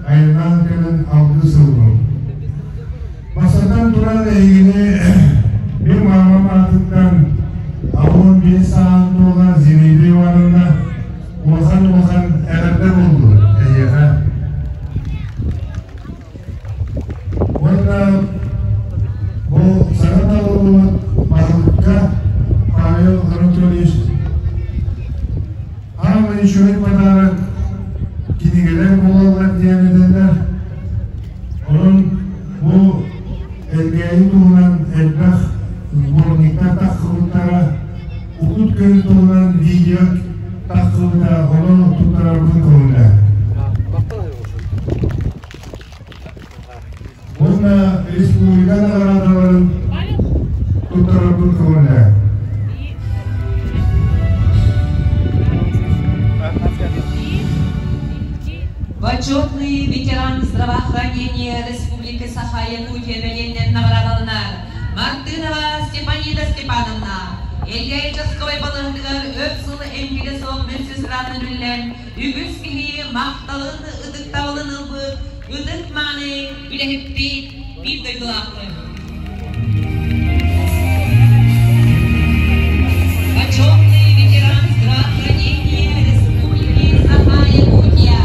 айаннаан кэлэн алгыс ыллым. Бастатан туран эһигини мин маамам аатыттан 65 сааһын туолар Зинаида Ивановна улахан-улахан эҕэрдэ буоллун эһиэхэ. Уонна бу саҥа талыллыбыт баһылыкка Павел Анатольевич аамай үчүгэй подарок кинигэлэр буолаллар диэн этэллэр. Онон бу Элгээйи туһунан элбэх сборниктар тахсыбыттара, Угут Күөл туһунан видео тахсыбыта, онон туттарарбын көҥүлэ. Уонна республика наҕараадаларын туттарарбын көҥүлэ. Почетный ветеран здравоохранения Республики Саха-Якутия бэлиэннэн наҕараадаланар Мартынова Степанида Степановна Илья участковай балыыһатыгар өр сыл эҥкилэ суох медсестратын үллэн үгүс киһи махталын, ытыктабылын ылбыт ытык-мааны үлэһиппит биир дойдулаахпыт. Почетный ветеран здравоохранения Республики Саха-Якутия.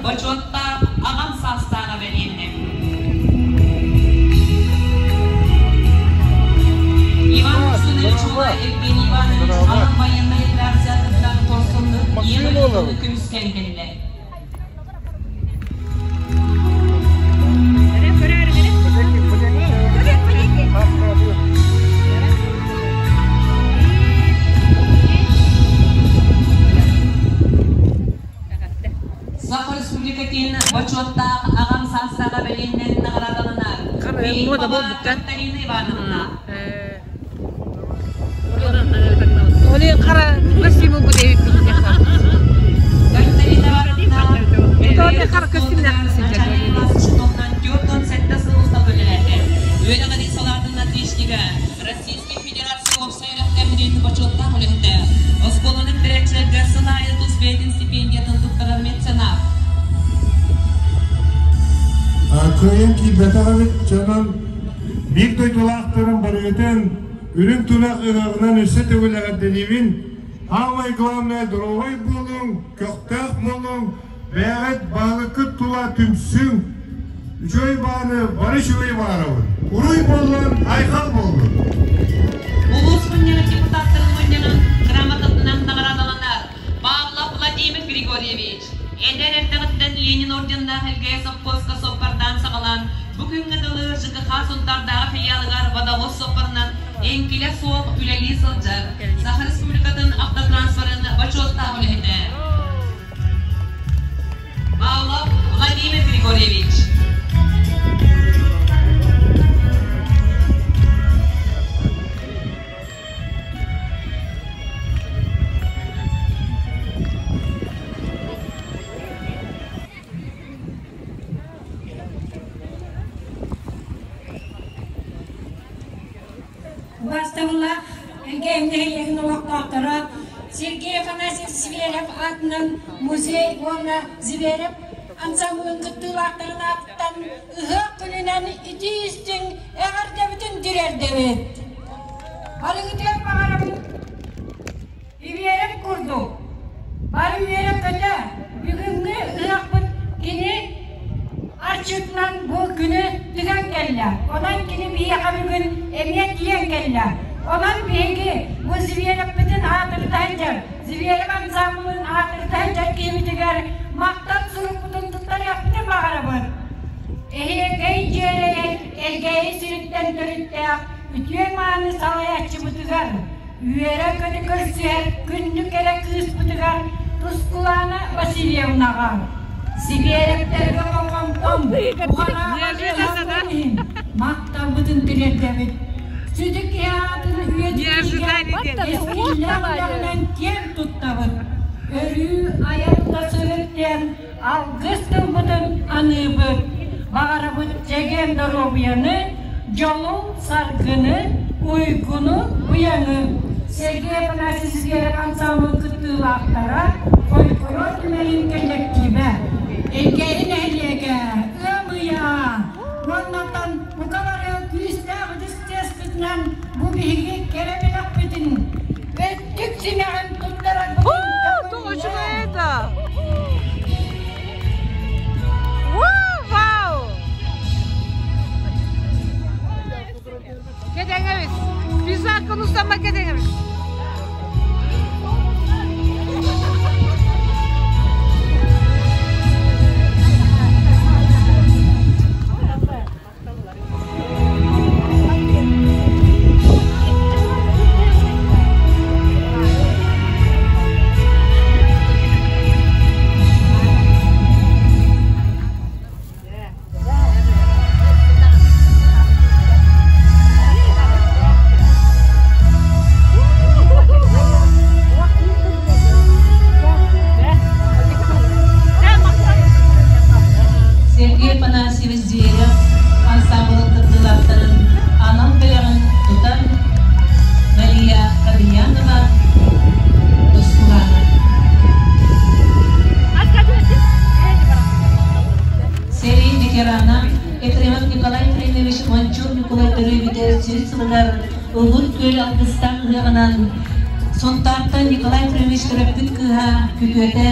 бочуоттаах аҕам саастааҕа бэлиэннэ. Иван Устинович уола Евгений Иванович анал байыаннай операциятыттан хорсуннук ийэ дойдутун көмүскээн кэллэ. Саха Республикатын бочуоттаах аҕам саастааҕа бэлиэннэн наҕараадаланар Филиппова Катарина Ивановна. Үөрэҕирии салаатын отличнига, Российскай Федерация уопсай үөрэхтээһинин бочуоттаах үлэһитэ, оскуоланы бүтэрээччилэргэ сыл аайы тус бэйэтин стипендиятын туттарар меценат. Кыайан киирбэтэх эбит, дьонун биир дойдулаахтарын барыгытын үрүҥ тунах ыһыаҕынан өссө төгүл эҕэрдэлиибин. Самое главное, доруобай буолуҥ, көхтөөх буолуҥ, бэйэҕит баалыккыт тула түмсүҥ. Үчүгэй бааны бары үчүгэй баарабын. Уруй буоллун, айхал буоллун! Улуус мунньаҕын депутаттарын мунньаҕын грамотатынан наҕараадаланар Павлов Владимир Григорьевич эдэр эрдэҕиттэн Ленин орденнаах Элгээйи сопхуоска суоппардаан саҕалаан, бу күҥҥэ дылы ЖКХ Сунтаардааҕы филиалыгар водовоз суоппарынан эҥкилэ суох үлэлии сылдьар Саха Республикатын автотранспорын бочуоттаах үлэһитэ. Павлов Владимир Григорьевич. Убаастабыллаах Элгээйи нэһилиэгин олохтоохторо Сергей Афанасьевич Зверев аатынан музей уонна Зверев ансамблын кыттыылаахтарын аатыттан ыһыах күнүнэн итии-истиҥ эҕэрдэбитин тириэрдэбит. Барыгытыгар баҕарабын Үөрэх курдук, бары үөрэ-көтө бүгүҥҥү ыһыахпыт кини арчытынан бу күнү тыган кэллэ. Онон кини биһиэхэ бүгүн эмиэ тиийэн кэллэ. Онон биһиги бу Зверевпитин аатырда сылдьар, Зверев ансамблын аатырда сылдьар киһибитигэр махтал сурукпутун туттарыахпытын баҕарабыт. Эһиэкэй дьиэлэйэй Элгээйи сириттэн төрүттээх үтүө-мааны салайааччыбытыгар Үөрэ-көтө көрсүһэр күндү кэрэ кыыспытыгар Тускулаана Васильевнаҕа Сибиэрэптэргэ болҕомтом уҕараабат иһин махталбытын тириэрдэбит. Сүдү киһи аатын үйэтитиигэ кэскиллээх үлэҕинэн киэн туттабыт. Өрүү айар да сырыт диэн алгыс тылбытын аныыбыт. Баҕарабыт чэгиэн доруобуйаны, дьолу-саргыны, уйгуну, уйаны. Сергей Афанасьевич Зверев ансамблын кыттыылаахтара, фольклор түмэлин кэллэктиибэ, Элгээйи нэһилиэгэ, ыам ыйа уоннаттан бука бары күүстээх ытыс тыаспытынан бу биһиги кэрэ бэлэхпитин өттүк симэҕин туттарарбытын Кэтэҥэбит. Пизакын устама кэтэҥэбит. Сергей Афанасьевич Зверев ансамблын кыттыылаахтарын анал бэлэҕин тутан Мария Кобельянова Тускулаана. Сэрии ветерана Ефремов Николай Ефремович Мончук Ньукулай төрөөбүтэ сүүс сылыгар Уһун Күөл алгыстаах ыһыаҕынан Сунтаартан Николай Ефремович төрөппүт кыыһа күтүөтэ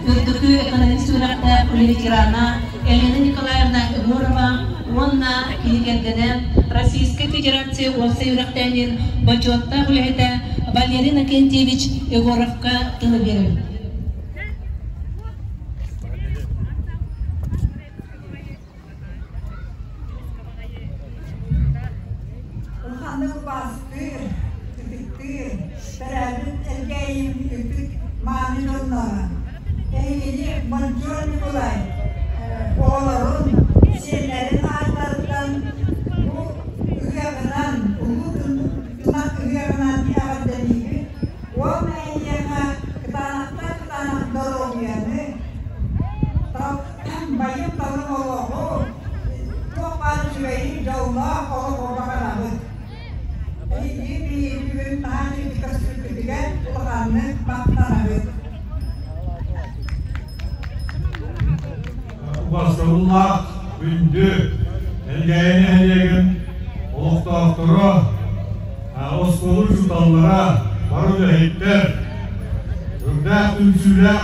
үрдүкү экономист үөрэхтээх үлэ ветерана Елена Николаевна Егорова уонна кини кэргэнэ Российскай Федерация уопсай үөрэхтээһинин бочуоттаах үлэһитэ Валерий Иннокентьевич Егоровка тылы биэрэбин. Улаханнык убаастыыр, ытыктыыр, төрөөбүт Элгээйим ытык мааны дьонноро. Эһигини Мончуон Ньукулай оҕолорун, сиэннэрин ааттарыттан бу ыһыаҕынан, улуу тунах ыһыаҕынан эҕэрдэлиибит уонна эһиэхэ кытаанахтан кытаанах доруобуйаны, Байым талым олоҕу, туох баар үчүгэйи, дьоллоох олоҕу баҕарабыт. Эһиги биһиги бүгүн наһаа үчүгэй көрсүбүккүтүгэр улаханнык махтанабыт. Убастабыллаах күндү Элгээйи нэһилиэгин олохтоохторо, оскуола учууталлара, бары үлэһиттэр, үрдээх түмсүүлээх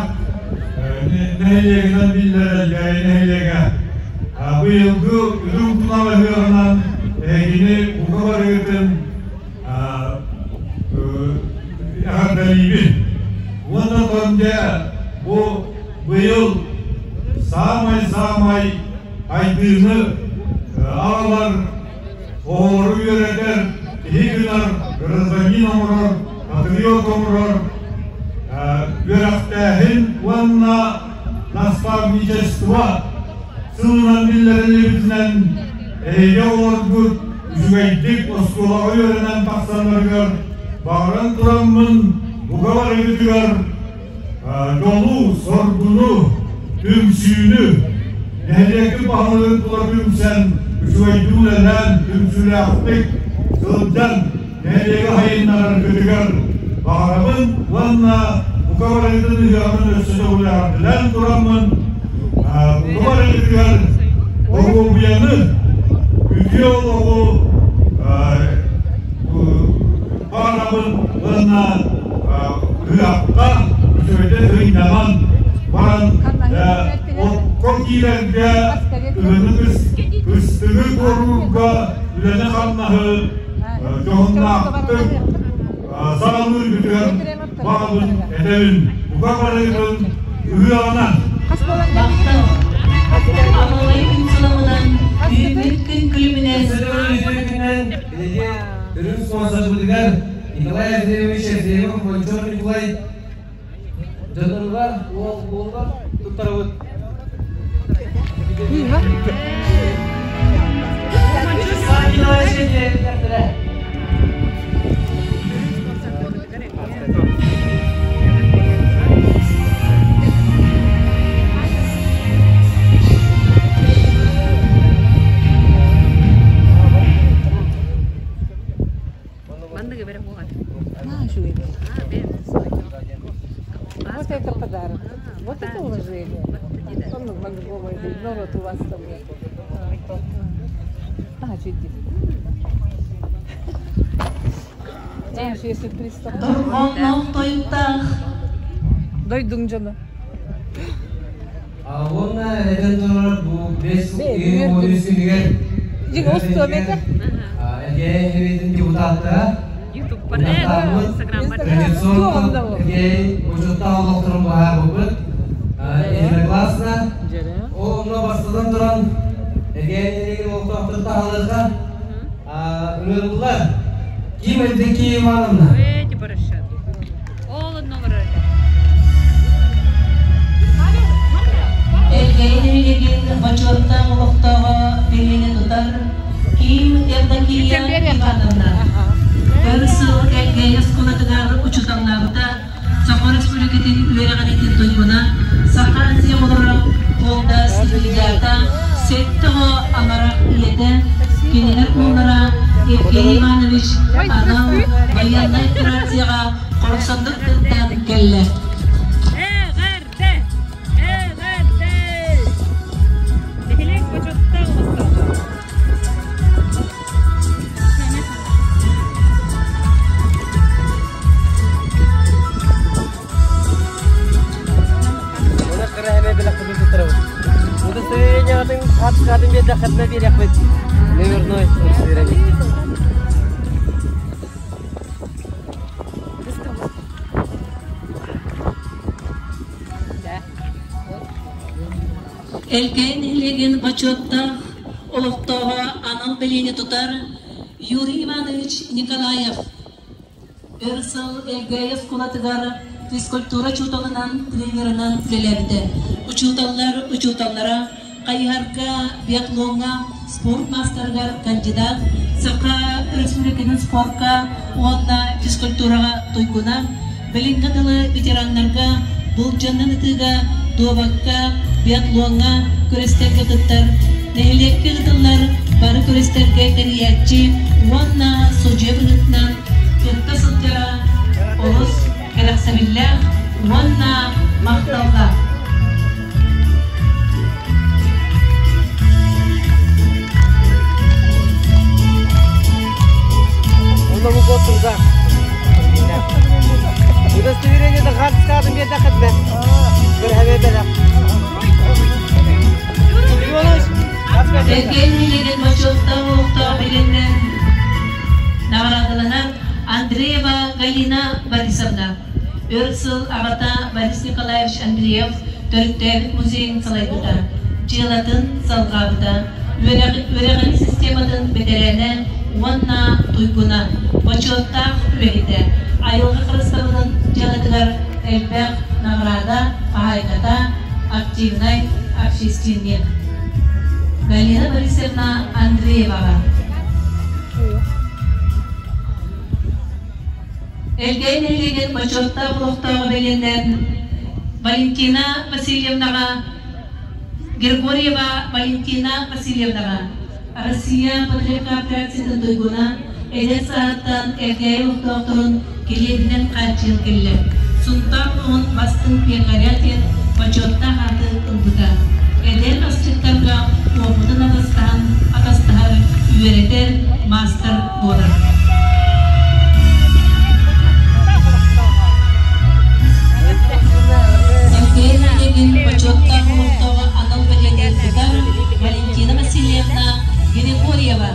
нэһилиэгинэн биллэр Элгээйи нэһилиэгэ быйылгы үрүҥ тунал ыһыаҕынан эһигини бука барыгытын эҕэрдэлиибин. Уонна дьэ бу быйыл саамай-саамай айдыыны аҕалар, оҕолору үөрэтэр, киһи гынар, гражданин оҥорор, патриот оҥорор үөрэхтээһин уонна наставничество сылынан биллэриллибитинэн эһиги оҕолоргут үчүгэйдик оскуолаҕа үөрэнэн тахсалларыгар баҕаран тураммын бука барыгытыгар дьолу, соргуну, түмсүүнү, нэһилиэкпит баһылыгын тула түмсэн, үчүгэйдик үлэлээн, түмсүүлээхтик сылдьан нэһилиэги сайыннараргытыгар баҕарабын уонна бука барыгытын ыһыаҕын өссө да үлэҕэрдэлээн тураммын, бука барыгытыгар доруобуйаны, үтүө олоҕу баҕарабын уонна ыһыахха үчүгэйдик сынньанан баран окко киирэргэ кыһыны кыстыгы туоруурга үлэни-хамнаһы дьоһуннаахтык саҕалыыргытыгар баҕабын этэбин. Бука барыгытын ыһыаҕынан! Амалайы күн сыламынан, үүммүт күн күлүмүнэн Биһиги үрүҥ спонсорбытыгар Николай Андреевич Андреев Мончор Николай дьонугар уол уолугар туттарабыт. Вот это подарок. Вот это уважение. Ну вот у вас там. А, чуть Знаешь, если Дорҕоонноох тойуктаах Дойдуҥ дьоно. Уонна этэн турар бу бес үс күнүгэр Эгэ Хеветин депутаттара традиционно Эгэ учуттаах олохторун быһаарбыппыт единогласно. Ол онно бастатан туран Эгэ нэһилиэгин олохтоохторун таһалыырга Ыҥырыллар. Ким Евдокия Ивановна? Элгээйи нэһилиэгин бочуоттаах олохтооҕо бэлиэни тутар Ким Евдокия Ивановна. Өр сыл Элгээйи оскуолатыгар учууталлаабыта, Саха Республикатын үөрэҕириитин туйгуна, Саха Азия оҕолоро фонда стипендиата, сэттэ оҕо амарах ийэтэ, кинилэр уоллара Евгений Иванович анал байыаннай операцияҕа хорсуннук кыттан кэллэ. Эҕэрдэ! Эҕэрдэ! Нэһилиэк бочуоттаах олохтооҕо. Хатыскатын биэрдэххитинэ биэриэхпит. Наверное, удостоверение. Элкэйи нэһилиэгин бочуоттаах олохтооҕо анал бэлиэни тутар Юрий Иванович Николаев өр сыл Элгээйи оскуолатыгар физкультура учууталынан, тренерынан үлэлээбитэ. Учууталлар учууталлара хайыһарга, биатлоҥҥа, спорт маастарыгар кандидат, Саха Республикатын спорка уонна физкультураҕа туйгуна, билиҥҥи дылы ветераннарга былдьанан ытыыга, дуобакка, биатлоҥҥа күрэстэргэ кыттар, нэһилиэккэ ыытыллар бары күрэстэргэ тэрийээччи уонна судьуйа быһыытынан кытта сылдьара олус кэрэхсэбиллээх уонна махталлаах. Новый год труда. Удостоверение хартыскаатын биэрдэххитинэ көрһөбө бэлэх. Эргэн нэһилиэгин бочуоттаах олохтоох билиннэн наҕараадаланар Андреева Галина Борисовна. Өр сыл аҕата Борис Николаевич Андреев төрүттээбит музейын салайбыта, дьыалатын салҕаабыта, үөрэҕин систематын бэтэрээнэ уонна туйгуна, бочуоттаах үлэһитэ, айылҕа харыстабылын дьыалатыгар элбэх наҕараада хаһаайката, активнай общественник. Галина Борисовна Андрееваҕа. Элгээйи нэһилиэгин бочуоттаах олохтооҕо бэлиэннэн Валентина Васильевнаҕа, Григорьева Валентина Васильевнаҕа Россия потребкооперациятын туйгуна, эдэр сааһыттан Элгээйи олохтоохторун килиэбинэн хааччыйан кэллэ. Сунтаар улууһун бастыҥ пекаря диэн бочуоттаах ааты ылбыта. Эдэр асчыттарга уопутун атастаһан атастаһар, үөрэтэр маастар буолар. Элгээйи нэһилиэгин бочуоттаах олохтооҕо анал бэлиэни тутар Валентина Васильевна Григорьева.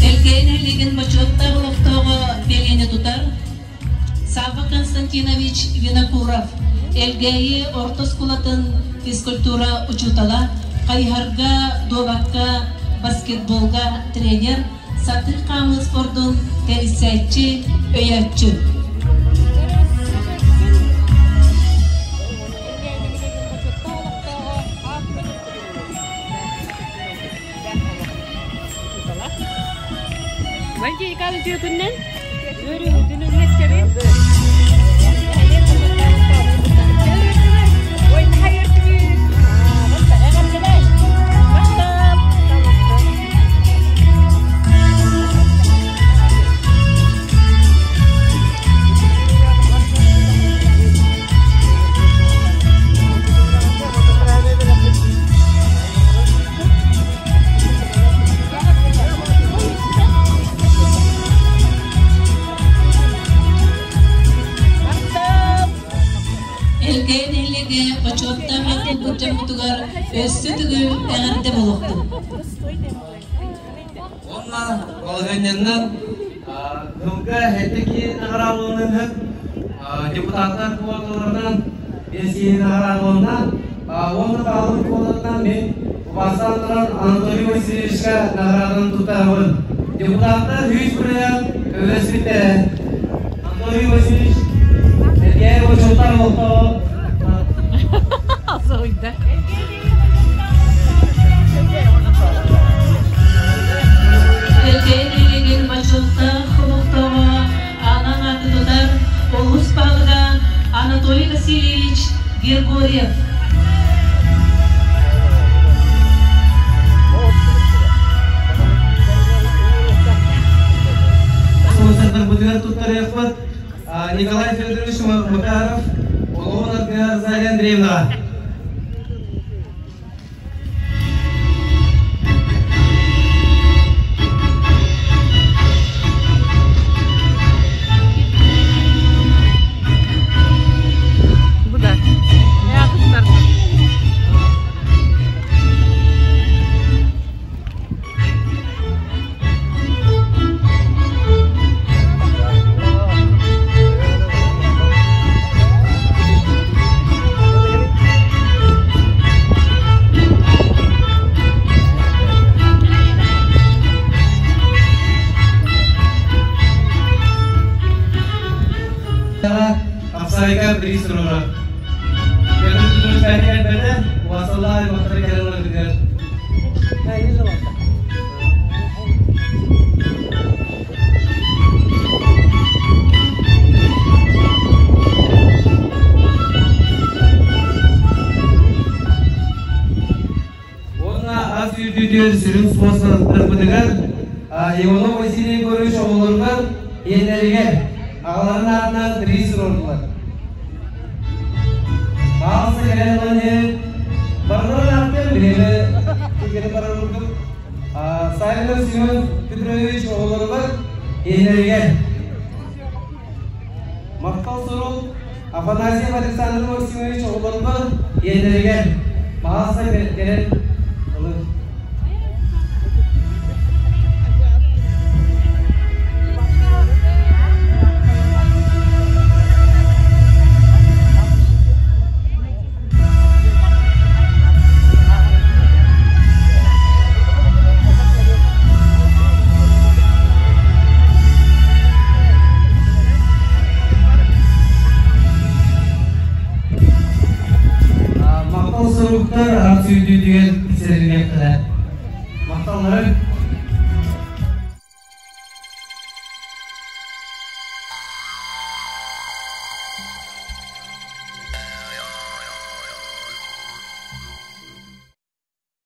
Элгээйи нэһилиэгин бочуоттаах олохтооҕо бэлиэни тутар Савва Константинович Винокуров, Элгээйи орто оскуолатын физкультура учуутала, хайыһарга, дуобакка, баскетболга тренер, сатыы хаамыы спордун тэрийсээччи, өйөөччү. Валентина үтүөкүннэн үөрүүтүн Элгээйи нэһилиэгэ бочуоттаах аатырбыт дьоммутугар өссө төгүл эҕэрдэ буолуохтун. Уонна балаһыанньаннан тылга сэттэ киһи наҕараадаланыыһык, депутаттар квоталарынан биэс киһи наҕараадаланна. Уонна баһылык квотатынан мин убаастаан туран Анатолий Васильевичка наҕарааданы туттарабын. Депутаттар үс бырайыак көмөлөспүттэрэ. Анатолий Васильевич, Сергей бочуоттаах олохтооҕо. Соһуйда. Элгээйи нэһилиэгин бочуоттаах олохтооҕо Аанан ааты тутар улуус баһылыга Анатолий Васильевич Григорьев. Спонсордарбытыгар туттарыахпыт. Николай Федорович Макаров олоҕун аргыһа Заря Андреевнаҕа. Апсайга бириис туруора. Уонна ас үүтүтүөр сүрүн спонсордарбытыгар Иванов Василий Егорович оҕолоругар, ийэлэригэр, аҕаларын аатынан приз туруордулар. Баалса кэлэн ылан иһэн, барыларын ааттыан биһиги түргэнэ барар курдук Савинов Семен Петрович оҕолоругар, ийэлэригэр Махтал сурук Афанасьев Александр Максимович оҕолоругар, ийэлэригэр баалса кэлэн ылын. Махтал суруктар ат сүүрдүүтүгэр тиксэриллиэхтэрэ. Махталларын.